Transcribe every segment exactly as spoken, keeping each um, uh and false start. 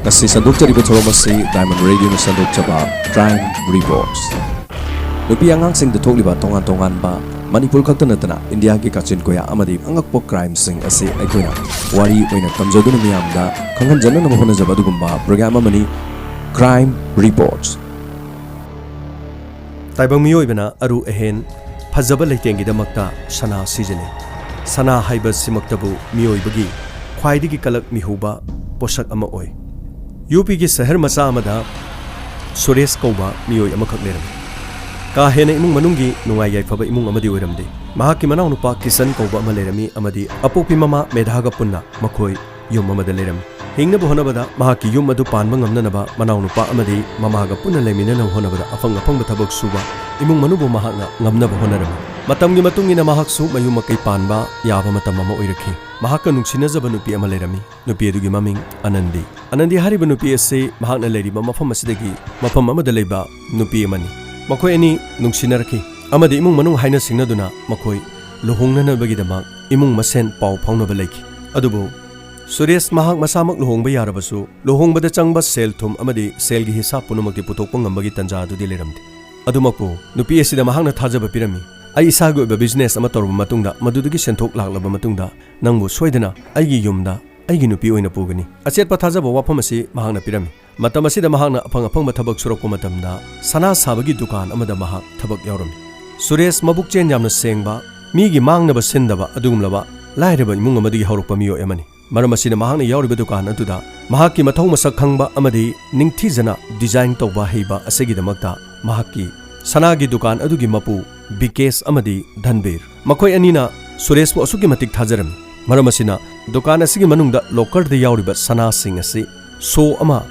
ꯑꯁꯤ ꯁꯟꯗꯣꯛꯆꯔꯤꯕ ꯊꯧꯔꯝ ꯑꯁꯤ Diamond Radioꯅ ꯁꯟꯗꯣꯛꯆꯕ Crime Reports꯫ ꯅꯨꯄꯤ ꯑꯉꯥꯡꯁꯤꯡꯗ ꯊꯣꯛꯂꯤꯕ ꯇꯣꯉꯥꯟ ꯇꯣꯉꯥꯟꯕ, ꯃꯅꯤꯄꯨꯔ ꯈꯛꯇ ꯅꯠꯇꯅ ꯏꯟꯗꯤꯌꯥꯒꯤ ꯀꯥꯆꯤꯟ ꯀꯣꯌꯥ ꯑꯃꯗꯤ ꯑꯉꯛꯄ crimeꯁꯤꯡ ꯑꯁꯤ ꯑꯩꯈꯣꯏꯅ ꯋꯥꯔꯤ ꯑꯣꯏꯅ ꯇꯝꯖꯗꯨꯅ ꯃꯤꯌꯥꯝꯗ ꯈꯪꯍꯟꯖꯅꯅꯕ ꯍꯣꯠꯅꯖꯕ ꯑꯗꯨꯒꯨꯝꯕ program ꯑꯃꯅꯤ Crime Reports꯫ ꯇꯥꯏꯕꯪ ꯃꯤꯑꯣꯏꯕꯅ ꯑꯔꯨ ꯑꯍꯦꯟ ꯐꯖꯕ ꯂꯩꯇꯦꯡꯒꯤꯗꯃꯛꯇ ꯁꯅꯥ ꯁꯤꯖꯤꯟꯅꯩ꯫ ꯁꯅꯥ ꯍꯥꯏꯕꯁꯤꯃꯛꯇꯕꯨ ꯃꯤꯑꯣꯏꯕꯒꯤ ꯈ꯭ꯋꯥꯏꯗꯒꯤ ꯀꯂꯛ ꯃꯤꯍꯨꯕ ꯄꯣꯠꯁꯛ ꯑꯃ ꯑꯣꯏ꯫ ꯌꯨ ꯄꯤꯒꯤ ꯁꯍꯔ ꯃꯆꯥ ꯑꯃꯗ ꯁꯨꯔꯦꯁ ꯀꯧꯕ ꯃꯤꯑꯣꯏ ꯑꯃꯈꯛ ꯂꯩꯔꯝꯃꯤ꯫ ꯀꯥ ꯍꯦꯟꯅ ꯏꯃꯨꯡ ꯃꯅꯨꯡꯒꯤ ꯅꯨꯡꯉꯥꯏ ꯌꯥꯏꯐꯕ ꯏꯃꯨꯡ ꯑꯃꯗꯤ ꯑꯣꯏꯔꯝꯗꯦ꯫ ꯃꯍꯥꯛꯀꯤ ꯃꯅꯥꯎꯅꯨꯄꯥ ꯀꯤꯁꯟ ꯀꯧꯕ ꯑꯃ ꯂꯩꯔꯝꯃꯤ ꯑꯃꯗꯤ ꯑꯄꯣꯛꯄꯤ ꯃꯃꯥ ꯃꯦꯙꯥꯒ ꯄꯨꯟꯅ ꯃꯈꯣꯏ ꯌꯨꯝ ꯑꯃꯗ ꯂꯩꯔꯝꯃꯤ꯫ ꯍꯤꯡꯅꯕ ꯍꯣꯠꯅꯕꯗ ꯃꯍꯥꯛꯀꯤ ꯌꯨꯝ ꯑꯗꯨ ꯄꯥꯟꯕ ꯉꯝꯅꯅꯕ ꯃꯅꯥꯎꯅꯨꯄꯥ ꯑꯃꯗꯤ ꯃꯃꯥꯒ ꯄꯨꯟꯅ ꯂꯩꯃꯤꯟꯅꯅꯕ ꯍꯣꯠꯅꯕꯗ ꯑꯐꯪ ꯑꯐꯪꯕ ꯊꯕꯛ ꯁꯨꯕ, ꯏꯃꯨꯡ ꯃꯅꯨꯡꯕꯨ ꯃꯍꯥꯛꯅ ꯉꯝꯅꯕ ꯍꯣꯠꯅꯔꯝꯃꯤ꯫ ꯃꯇꯝꯒꯤ ꯃꯇꯨꯡ ꯏꯟꯅ ꯃꯍꯥꯛꯁꯨ ꯃꯌꯨꯝ ꯃꯀꯩ ꯄꯥꯟꯕ ꯌꯥꯕ ꯃꯇꯝ ꯑꯃ ꯑꯣꯏꯔꯛꯈꯤ꯫ ꯃꯍꯥꯛꯀ ꯅꯨꯡꯁꯤꯅꯖꯕ ꯅꯨꯄꯤ ꯑꯃ ꯂꯩꯔꯝꯃꯤ꯫ ꯅꯨꯄꯤ ꯑꯗꯨꯒꯤ ꯃꯃꯤꯡ ꯑꯅꯟꯗꯤ꯫ ꯑꯅꯟꯗꯤ ꯍꯥꯏꯔꯤꯕ ꯅꯨꯄꯤ ꯑꯁꯤ ꯃꯍꯥꯛꯅ ꯂꯩꯔꯤꯕ ꯃꯐꯝ ꯑꯁꯤꯗꯒꯤ ꯃꯐꯝ ꯑꯃꯗ ꯂꯩꯕ ꯅꯨꯄꯤ ꯑꯃꯅꯤ꯫ ꯃꯈꯣꯏ ꯑꯅꯤ ꯅꯨꯡꯁꯤꯅꯔꯛꯈꯤ ꯑꯃꯗꯤ ꯏꯃꯨꯡ ꯃꯅꯨꯡ ꯍꯥꯏꯅ ꯁꯤꯡꯅꯗꯨꯅ ꯃꯈꯣꯏ ꯂꯨꯍꯣꯡꯅꯅꯕꯒꯤꯗꯃꯛ ꯏꯃꯨꯡ ꯃꯁꯦꯟ ꯄꯥꯎ ꯐꯥꯎꯅꯕ ꯂꯩꯈꯤ꯫ ꯑꯗꯨꯕꯨ ꯁꯨꯔꯦꯁ ꯃꯍꯥꯛ ꯃꯁꯥꯃꯛ ꯂꯨꯍꯣꯡꯕ ꯌꯥꯔꯕꯁꯨ, ꯂꯨꯍꯣꯡꯕꯗ ꯆꯪꯕ ꯁꯦꯜ ꯊꯨꯝ ꯑꯃꯗꯤ ꯁꯦꯜꯒꯤ ꯍꯤꯁꯥꯞ ꯄꯨꯝꯅꯃꯛꯇꯤ ꯄꯨꯊꯣꯛꯄ ꯉꯝꯕꯒꯤ ꯇꯥꯟꯖꯥ ꯑꯗꯨꯗꯤ ꯂꯩꯔꯝꯗꯦ꯫ ꯑꯗꯨꯃꯛꯄꯨ, ꯅꯨꯄꯤ ꯑꯁꯤꯗ ꯃꯍꯥꯛꯅ ꯊꯥꯖꯕ ꯄꯤꯔꯝꯃꯤ꯫ "ꯑꯩ ꯏꯁꯥꯒꯤ ꯑꯣꯏꯕ business ꯑꯃ ꯇꯧꯔꯕ ꯃꯇꯨꯡꯗ, ꯃꯗꯨꯗꯒꯤ ꯁꯦꯟꯊꯣꯛ ꯂꯥꯛꯂꯕ ꯃꯇꯨꯡꯗ, ꯅꯪꯕꯨ ꯁꯣꯏꯗꯅ ꯑꯩꯒꯤ ꯌꯨꯝꯗ ꯑꯩꯒꯤ ꯅꯨꯄꯤ ꯑꯣꯏꯅ ꯄꯨꯒꯅꯤ꯫" ꯑꯆꯦꯠꯄ ꯊꯥꯖꯕ ꯋꯥꯐꯝ ꯑꯁꯤ ꯃꯍꯥꯛꯅ ꯄꯤꯔꯝꯃꯤ꯫ ꯃꯇꯝ ꯑꯁꯤꯗ ꯃꯍꯥꯛꯅ ꯑꯐꯪ ꯑꯐꯪꯕ ꯊꯕꯛ ꯁꯨꯔꯛꯄ ꯃꯇꯝꯗ, ꯁꯅꯥ ꯁꯥꯕꯒꯤ ꯗꯨꯀꯥꯟ ꯑꯃꯗ ꯃꯍꯥꯛ ꯊꯕꯛ ꯌꯥꯎꯔꯝꯃꯤ꯫ ꯁꯨꯔꯦꯁ ꯃꯕꯨꯛꯆꯦꯜ ꯌꯥꯝꯅ ꯁꯦꯡꯕ, ꯃꯤꯒꯤ ꯃꯥꯡꯅꯕ ꯁꯤꯟꯗꯕ ꯑꯗꯨꯒꯨꯝꯂꯕ ꯂꯥꯏꯔꯕ ꯏꯃꯨꯡ ꯑꯃꯗꯒꯤ ꯍꯧꯔꯛꯄ ꯃꯤꯑꯣꯏ ꯑꯃꯅꯤ꯫ ꯃꯔꯝ ꯑꯁꯤꯅ, ꯃꯍꯥꯛꯅ ꯌꯥꯎꯔꯤꯕ ꯗꯨꯀꯥꯟ ꯑꯗꯨꯗ ꯃꯍꯥꯛꯀꯤ ꯃꯊꯧ ꯃꯁꯛ ꯈꯪꯕ ꯑꯃꯗꯤ ꯅꯤꯡꯊꯤꯖꯅ design ꯇꯧꯕ ꯍꯩꯕ ꯑꯁꯤꯒꯤꯗꯃꯛꯇ ꯃꯍꯥꯛꯀꯤ ꯁꯅꯥꯒꯤ ꯗꯨꯀꯥꯟ ꯑꯗꯨꯒꯤ ꯃꯄꯨ ꯕꯤꯀꯦꯁ ꯑꯃꯗꯤ ꯙꯟꯕꯤꯔ, ꯃꯈꯣꯏ ꯑꯅꯤꯅ ꯁꯨꯔꯦꯁꯄꯨ ꯑꯁꯨꯛꯀꯤ ꯃꯇꯤꯛ ꯊꯥꯖꯔꯝꯃꯤ꯫ ꯃꯔꯝ ꯑꯁꯤꯅ, ꯗꯨꯀꯥꯟ ꯑꯁꯤꯒꯤ ꯃꯅꯨꯡꯗ lockerꯗ ꯌꯥꯎꯔꯤꯕ ꯁꯅꯥꯁꯤꯡ ꯑꯁꯤ ꯁꯣ ꯑꯃ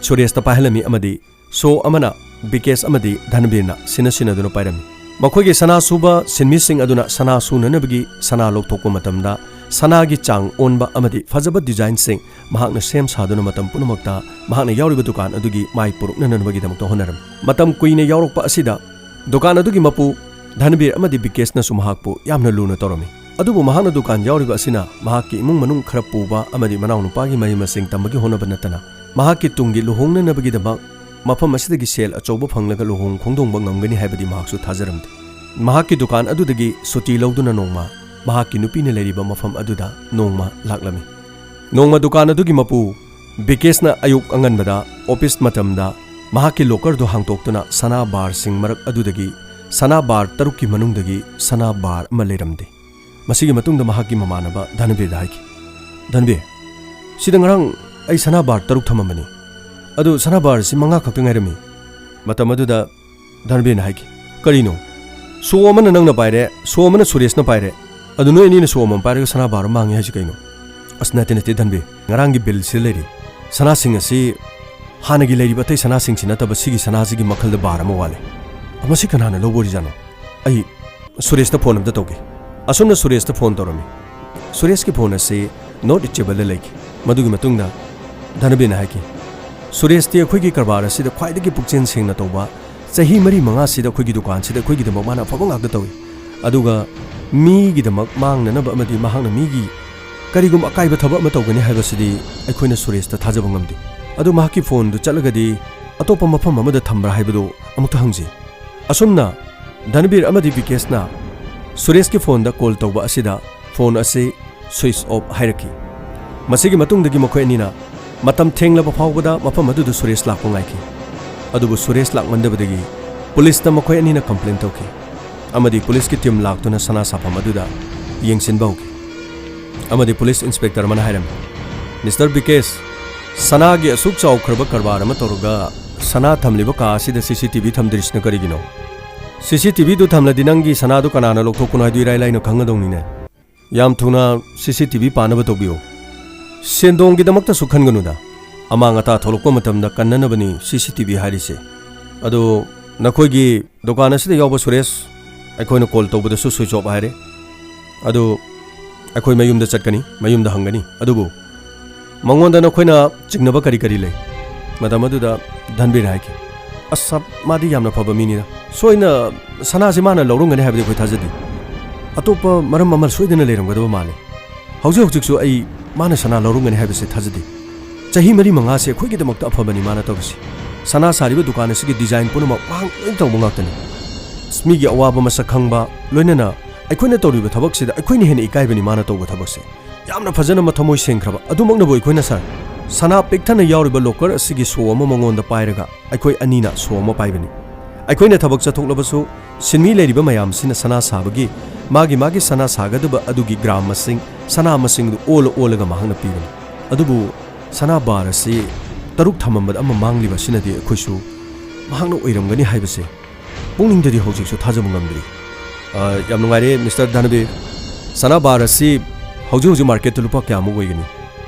ꯁꯨꯔꯦꯁꯇ ꯄꯥꯏꯍꯜꯂꯝꯃꯤ ꯑꯃꯗꯤ ꯁꯣ ꯑꯃꯅ ꯕꯤꯀꯦꯁ ꯑꯃꯗꯤ ꯙꯟꯕꯤꯔꯅ ꯁꯤꯟꯅ ꯁꯤꯟꯅꯗꯨꯅ ꯄꯥꯏꯔꯝꯃꯤ꯫ ꯃꯈꯣꯏꯒꯤ ꯁꯅꯥ ꯁꯨꯕ ꯁꯤꯟꯃꯤꯁꯤꯡ ꯑꯗꯨꯅ ꯁꯅꯥ ꯁꯨꯅꯅꯕꯒꯤ ꯁꯅꯥ ꯂꯧꯊꯣꯛꯄ ꯃꯇꯝꯗ, ꯁꯅꯥꯒꯤ ꯆꯥꯡ ꯑꯣꯟꯕ ꯑꯃꯗꯤ ꯐꯖꯕ designꯁꯤꯡ ꯃꯍꯥꯛꯅ ꯁꯦꯝ ꯁꯥꯗꯨꯅ ꯃꯇꯝ ꯄꯨꯝꯅꯃꯛꯇ ꯃꯍꯥꯛꯅ ꯌꯥꯎꯔꯤꯕ ꯗꯨꯀꯥꯟ ꯑꯗꯨꯒꯤ ꯃꯥꯏ ꯄꯨꯔꯛꯅꯅꯕꯒꯤꯗꯃꯛꯇ ꯍꯣꯠꯅꯔꯝꯃꯤ꯫ ꯃꯇꯝ ꯀꯨꯏꯅ ꯌꯥꯎꯔꯛꯄ ꯑꯁꯤꯗ, ꯗꯨꯀꯥꯟ ꯑꯗꯨꯒꯤ ꯃꯄꯨ ꯙꯟꯕꯤꯔ ꯑꯃꯗꯤ ꯕꯤꯀꯦꯁꯅꯁꯨ ꯃꯍꯥꯛꯄꯨ ꯌꯥꯝꯅ ꯂꯨꯅ ꯇꯧꯔꯝꯃꯤ꯫ ꯑꯗꯨꯕꯨ ꯃꯍꯥꯛꯅ ꯗꯨꯀꯥꯟ ꯌꯥꯎꯔꯤꯕ ꯑꯁꯤꯅ ꯃꯍꯥꯛꯀꯤ ꯏꯃꯨꯡ ꯃꯅꯨꯡ ꯈꯔ ꯄꯨꯕ ꯑꯃꯗꯤ ꯃꯅꯥꯎꯅꯨꯄꯥꯒꯤ ꯃꯍꯩ ꯃꯁꯤꯡ ꯇꯝꯕꯒꯤ ꯍꯣꯠꯅꯕ ꯅꯠꯇꯅ ꯃꯍꯥꯛꯀꯤ ꯇꯨꯡꯒꯤ ꯂꯨꯍꯣꯡꯅꯅꯕꯒꯤꯗꯃꯛ ꯃꯐꯝ ꯑꯁꯤꯗꯒꯤ ꯁꯦꯜ ꯑꯆꯧꯕ ꯐꯪꯂꯒ ꯂꯨꯍꯣꯡ ꯈꯣꯡꯗꯣꯡꯕ ꯉꯝꯒꯅꯤ ꯍꯥꯏꯕꯗꯤ ꯃꯍꯥꯛꯁꯨ ꯊꯥꯖꯔꯝꯗꯦ꯫ ꯃꯍꯥꯛꯀꯤ ꯗꯨꯀꯥꯟ ꯑꯗꯨꯗꯒꯤ ꯁꯨꯇꯤ ꯂꯧꯗꯨꯅ ꯅꯣꯡꯃ ꯃꯍꯥꯛꯀꯤ ꯅꯨꯄꯤꯅ ꯂꯩꯔꯤꯕ ꯃꯐꯝ ꯑꯗꯨꯗ ꯅꯣꯡꯃ ꯂꯥꯛꯂꯝꯃꯤ꯫ ꯅꯣꯡꯃ ꯗꯨꯀꯥꯟ ꯑꯗꯨꯒꯤ ꯃꯄꯨ ꯕꯤꯀꯦꯁꯅ ꯑꯌꯨꯛ ꯑꯉꯟꯕꯗ ꯑꯣꯐꯤꯁ ꯃꯇꯝꯗ ꯃꯍꯥꯛꯀꯤ ꯂꯣꯀꯔꯗꯨ ꯍꯥꯡꯗꯣꯛꯇꯨꯅ ꯁꯅꯥ ꯕꯥꯔꯁꯤꯡ ꯃꯔꯛ ꯑꯗꯨꯗꯒꯤ ꯁꯅꯥ ꯕꯥꯔ ꯇꯔꯨꯛꯀꯤ ꯃꯅꯨꯡꯗꯒꯤ ꯁꯅꯥ ꯕꯥꯔ ꯑꯃ ꯂꯩꯔꯝꯗꯦ꯫ ꯃꯁꯤꯒꯤ ꯃꯇꯨꯡꯗ ꯃꯍꯥꯛꯀꯤ ꯃꯃꯥꯟꯅꯕ ꯙꯅꯕꯤꯔꯗ ꯍꯥꯏꯈꯤ, "ꯙꯅꯕꯤꯔ, ꯁꯤꯗ ꯉꯔꯥꯡ ꯑꯩ ꯁꯅꯥ ꯕꯥꯔ ꯇꯔꯨꯛ ꯊꯝꯃꯝꯕꯅꯤ꯫ ꯑꯗꯨ ꯁꯅꯥ ꯕꯥꯔ ꯑꯁꯤ ꯃꯉꯥ ꯈꯛꯇ ꯉꯥꯏꯔꯝꯃꯤ꯫" ꯃꯇꯝ ꯑꯗꯨꯗ ꯙꯅꯕꯤꯔꯅ ꯍꯥꯏꯈꯤ, "ꯀꯔꯤꯅꯣ? ꯁꯣ ꯑꯃꯅ ꯅꯪꯅ ꯄꯥꯏꯔꯦ, ꯁꯣ ꯑꯃꯅ ꯁꯨꯔꯦꯁꯅ ꯄꯥꯏꯔꯦ꯫ ꯑꯗꯨ ꯅꯣꯏ ꯑꯅꯤꯅ ꯁꯣ ꯑꯃꯃꯝ ꯄꯥꯏꯔꯒ ꯁꯅꯥ ꯕꯥꯔ ꯑꯃ ꯃꯥꯡꯉꯤ ꯍꯥꯏꯁꯤ ꯀꯩꯅꯣ?" "ꯑꯁ, ꯅꯠꯇꯦ, ꯅꯠꯇꯦ, ꯙꯅꯕꯤꯔ꯫ ꯉꯔꯥꯡꯒꯤ ꯕꯤꯜꯁꯤꯗ ꯂꯩꯔꯤ꯫ ꯁꯅꯥꯁꯤꯡ ꯑꯁꯤ ꯍꯥꯟꯅꯒꯤ ꯂꯩꯔꯤꯕ ꯑꯇꯩ ꯁꯅꯥꯁꯤꯡꯁꯤ ꯅꯠꯇꯕ ꯁꯤꯒꯤ ꯁꯅꯥꯁꯤꯒꯤ ꯃꯈꯜꯗ ꯕꯥꯔ ꯑꯃ ꯋꯥꯠꯂꯦ꯫ ꯃꯁꯤ ꯀꯅꯥꯅ ꯂꯧꯕ ꯑꯣꯏꯔꯤꯖꯥꯠꯅꯣ? ꯑꯩ ꯁꯨꯔꯦꯁꯇ ꯐꯣꯟ ꯑꯝꯇ ꯇꯧꯒꯦ꯫" ꯑꯁꯨꯝꯅ ꯁꯨꯔꯦꯁꯇ ꯐꯣꯟ ꯇꯧꯔꯝꯃꯤ꯫ ꯁꯨꯔꯦꯁꯀꯤ ꯐꯣꯟ ꯑꯁꯤ not reachable ꯗ ꯂꯩꯈꯤ꯫ ꯃꯗꯨꯒꯤ ꯃꯇꯨꯡꯗ ꯙꯅꯕꯤꯔꯅ ꯍꯥꯏꯈꯤ, "ꯁꯨꯔꯦꯁꯇꯤ ꯑꯩꯈꯣꯏꯒꯤ ꯀꯔꯕꯥꯔ ꯑꯁꯤꯗ ꯈ꯭ꯋꯥꯏꯗꯒꯤ ꯄꯨꯛꯆꯦꯜ ꯁꯦꯡꯅ ꯇꯧꯕ, ꯆꯍꯤ ꯃꯔꯤ ꯃꯉꯥꯁꯤꯗ ꯑꯩꯈꯣꯏꯒꯤ ꯗꯨꯀꯥꯟꯁꯤꯗ ꯑꯩꯈꯣꯏꯒꯤꯗꯃꯛ ꯃꯥꯅ ꯑꯐꯕ ꯉꯥꯛꯇ ꯇꯧꯏ꯫ ꯑꯗꯨꯒ ꯃꯤꯒꯤꯗꯃꯛ ꯃꯥꯡꯅꯅꯕ ꯑꯃꯗꯤ ꯃꯍꯥꯛꯅ ꯃꯤꯒꯤ ꯀꯔꯤꯒꯨꯝꯕ ꯑꯀꯥꯏꯕ ꯊꯕꯛ ꯑꯃ ꯇꯧꯒꯅꯤ ꯍꯥꯏꯕꯁꯤꯗꯤ ꯑꯩꯈꯣꯏꯅ ꯁꯨꯔꯦꯁꯇ ꯊꯥꯖꯕ ꯉꯝꯗꯦ꯫ ꯑꯗꯨ ꯃꯍꯥꯛꯀꯤ ꯐꯣꯟꯗꯨ ꯆꯠꯂꯒꯗꯤ ꯑꯇꯣꯞꯄ ꯃꯐꯝ ꯑꯃꯗ ꯊꯝꯕ꯭ꯔꯥ ꯍꯥꯏꯕꯗꯨ ꯑꯃꯨꯛꯇ ꯍꯪꯁꯤ꯫" ꯑꯁꯨꯝꯅ ꯙꯅꯕꯤꯔ ꯑꯃꯗꯤ ꯕꯤꯀꯦꯁꯅ ꯁꯨꯔꯦꯁꯀꯤ ꯐꯣꯟꯗ ꯀꯣꯜ ꯇꯧꯕ ꯑꯁꯤꯗ ꯐꯣꯟ ꯑꯁꯤ ꯁ꯭ꯋꯤꯆ ꯑꯣꯐ ꯍꯥꯏꯔꯛꯈꯤ꯫ ꯃꯁꯤꯒꯤ ꯃꯇꯨꯡꯗꯒꯤ ꯃꯈꯣꯏ ꯑꯅꯤꯅ ꯃꯇꯝ ꯊꯦꯡꯂꯕ ꯐꯥꯎꯕꯗ ꯃꯐꯝ ꯑꯗꯨꯗ ꯁꯨꯔꯦꯁ ꯂꯥꯛꯄ ꯉꯥꯏꯈꯤ꯫ ꯑꯗꯨꯕꯨ ꯁꯨꯔꯦꯁ ꯂꯥꯛꯃꯟꯗꯕꯗꯒꯤ ꯄꯨꯂꯤꯁꯇ ꯃꯈꯣꯏ ꯑꯅꯤꯅ ꯀꯝꯄ꯭ꯂꯦꯟ ꯇꯧꯈꯤ ꯑꯃꯗꯤ ꯄꯨꯂꯤꯁꯀꯤ ꯇꯤꯝ ꯂꯥꯛꯇꯨꯅ ꯁꯅꯥ ꯁꯥꯐꯝ ꯑꯗꯨꯗ ꯌꯦꯡꯁꯤꯟꯕ ꯍꯧꯈꯤ꯫ ꯑꯃꯗꯤ ꯄꯨꯂꯤꯁ ꯏꯟꯁꯄꯦꯛꯇꯔ ꯑꯃꯅ ꯍꯥꯏꯔꯝꯃꯤ, "ꯃꯤꯁꯇꯔ ꯕꯤꯀꯦꯁ, ꯁꯅꯥꯒꯤ ꯑꯁꯨꯛ ꯆꯥꯎꯈ꯭ꯔꯕ ꯀꯔꯕꯥꯔ ꯑꯃ ꯇꯧꯔꯒ ꯁꯅꯥ ꯊꯝꯂꯤꯕ ꯀꯥ ꯑꯁꯤꯗ ꯁꯤ ꯁꯤ ꯇꯤ ꯚꯤ ꯊꯝꯗ꯭ꯔꯤꯁꯤꯅ ꯀꯔꯤꯒꯤꯅꯣ? ꯁꯤ ꯁꯤ ꯇꯤ ꯚꯤꯗꯨ ꯊꯝꯂꯗꯤ ꯅꯪꯒꯤ ꯁꯅꯥꯗꯨ ꯀꯅꯥꯅ ꯂꯧꯊꯣꯛꯄꯅꯣ ꯍꯥꯏꯗꯨ ꯏꯔꯥꯏ ꯂꯥꯏꯅ ꯈꯪꯒꯗꯧꯅꯤꯅꯦ꯫ ꯌꯥꯝ ꯊꯨꯅ ꯁꯤ ꯁꯤ ꯇꯤ ꯚꯤ ꯄꯥꯟꯅꯕ ꯇꯧꯕꯤꯌꯨ꯫ ꯁꯦꯟꯗꯣꯡꯒꯤꯗꯃꯛꯇꯁꯨ ꯈꯟꯒꯅꯨꯗ꯫ ꯑꯃꯥꯡ ꯑꯇꯥ ꯊꯣꯛꯂꯛꯄ ꯃꯇꯝꯗ ꯀꯟꯅꯅꯕꯅꯤ ꯁꯤ ꯁꯤ ꯇꯤ ꯚꯤ ꯍꯥꯏꯔꯤꯁꯦ꯫ ꯑꯗꯣ ꯅꯈꯣꯏꯒꯤ ꯗꯨꯀꯥꯟ ꯑꯁꯤꯗ ꯌꯥꯎꯕ ꯁꯨꯔꯦꯁ, ꯑꯩꯈꯣꯏꯅ ꯀꯣꯜ ꯇꯧꯕꯗꯁꯨ ꯁ꯭ꯋꯤꯆ ꯑꯣꯐ ꯍꯥꯏꯔꯦ꯫ ꯑꯗꯨ ꯑꯩꯈꯣꯏ ꯃꯌꯨꯝꯗ ꯆꯠꯀꯅꯤ, ꯃꯌꯨꯝꯗ ꯍꯪꯒꯅꯤ꯫ ꯑꯗꯨꯕꯨ ꯃꯉꯣꯟꯗ ꯅꯈꯣꯏꯅ ꯆꯤꯡꯅꯕ ꯀꯔꯤ ꯀꯔꯤ ꯂꯩ?" ꯃꯇꯝ ꯑꯗꯨꯗ ꯙꯟꯕꯤꯔꯅ ꯍꯥꯏꯈꯤ, "ꯑꯁ, ꯃꯥꯗꯤ ꯌꯥꯝꯅ ꯐꯕ ꯃꯤꯅꯤꯗ꯫ ꯁꯣꯏꯅ ꯁꯅꯥꯁꯤ ꯃꯥꯅ ꯂꯧꯔꯝꯒꯅꯤ ꯍꯥꯏꯕꯗꯤ ꯑꯩꯈꯣꯏ ꯊꯥꯖꯗꯦ꯫ ꯑꯇꯣꯞꯄ ꯃꯔꯝ ꯑꯃ ꯁꯣꯏꯗꯅ ꯂꯩꯔꯝꯒꯗꯕ ꯃꯥꯜꯂꯤ꯫ ꯍꯧꯖꯤꯛ ꯍꯧꯖꯤꯛꯁꯨ ꯑꯩ ꯃꯥꯅ ꯁꯅꯥ ꯂꯧꯔꯝꯒꯅꯤ ꯍꯥꯏꯕꯁꯤ ꯊꯥꯖꯗꯦ꯫ ꯆꯍꯤ ꯃꯔꯤ ꯃꯉꯥꯁꯦ ꯑꯩꯈꯣꯏꯒꯤꯗꯃꯛꯇ ꯑꯐꯕꯅꯤ ꯃꯥꯅ ꯇꯧꯔꯤꯁꯦ꯫ ꯁꯅꯥ ꯁꯥꯔꯤꯕ ꯗꯨꯀꯥꯟ ꯑꯁꯤꯒꯤ ꯗꯤꯖꯥꯏꯟ ꯄꯨꯝꯅꯃꯛ ꯃꯍꯥꯛ ꯂꯣꯏꯅ ꯇꯧꯕ ꯉꯥꯛꯇꯅꯤ꯫ ꯑꯁ, ꯃꯤꯒꯤ ꯑꯋꯥꯕ ꯃꯁꯛ ꯈꯪꯕ, ꯂꯣꯏꯅꯅ ꯑꯩꯈꯣꯏꯅ ꯇꯧꯔꯤꯕ ꯊꯕꯛꯁꯤꯗ ꯑꯩꯈꯣꯏꯅ ꯍꯦꯟꯅ ꯏꯀꯥꯏꯕꯅꯤ ꯃꯥꯅ ꯇꯧꯕ ꯊꯕꯛꯁꯦ꯫ ꯌꯥꯝꯅ ꯐꯖꯅ ꯃꯊꯃꯣꯏ ꯁꯦꯡꯈ꯭ꯔꯕ ꯑꯗꯨꯃꯛꯅꯕꯨ ꯑꯩꯈꯣꯏꯅ ꯁꯥꯔ꯫ ꯁꯅꯥ ꯄꯤꯛ ꯊꯟꯅ ꯌꯥꯎꯔꯤꯕ ꯂꯣꯀꯔ ꯑꯁꯤꯒꯤ ꯁꯣ ꯑꯃ ꯃꯉꯣꯟꯗ ꯄꯥꯏꯔꯒ ꯑꯩꯈꯣꯏ ꯑꯅꯤꯅ ꯁꯣ ꯑꯃ ꯄꯥꯏꯕꯅꯤ꯫ ꯑꯩꯈꯣꯏꯅ ꯊꯕꯛ ꯆꯠꯊꯣꯛꯂꯕꯁꯨ ꯁꯤꯟꯃꯤ ꯂꯩꯔꯤꯕ ꯃꯌꯥꯝꯁꯤꯅ ꯁꯅꯥ ꯁꯥꯕꯒꯤ ꯃꯥꯒꯤ ꯃꯥꯒꯤ ꯁꯅꯥ ꯁꯥꯒꯗꯕ ꯑꯗꯨꯒꯤ ꯒ꯭ꯔꯥꯝ ꯃꯁꯤꯡ, ꯁꯅꯥ ꯃꯁꯤꯡꯗꯨ ꯑꯣꯜꯂ ꯑꯣꯜꯂꯒ ꯃꯍꯥꯛꯅ ꯄꯤꯕꯅꯤ꯫ ꯑꯗꯨꯕꯨ ꯁꯅꯥ ꯕꯥꯔ ꯑꯁꯤ ꯇꯔꯨꯛ ꯊꯝꯃꯝꯕꯗ ꯑꯃ ꯃꯥꯡꯂꯤꯕ ꯑꯁꯤꯅꯗꯤ ꯑꯩꯈꯣꯏꯁꯨ ꯃꯍꯥꯛꯅ ꯑꯣꯏꯔꯝꯒꯅꯤ ꯍꯥꯏꯕꯁꯦ ꯄꯨꯛꯅꯤꯡꯗꯗꯤ ꯍꯧꯖꯤꯛꯁꯨ ꯊꯥꯖꯕ ꯉꯝꯗ꯭ꯔꯤ꯫ ꯑ, ꯌꯥꯝ ꯅꯨꯡꯉꯥꯏꯔꯦ, ꯃꯤꯁꯇꯔ ꯙꯅꯕꯤꯔ꯫ ꯁꯅꯥ ꯕꯥꯔ ꯑꯁꯤ ꯍꯧꯖꯤꯛ ꯍꯧꯖꯤꯛ ꯃꯥꯔꯀꯦꯠꯇ ꯂꯨꯄꯥ ꯀꯌꯥꯃꯨꯛ ꯑꯣꯏꯒꯅꯤ?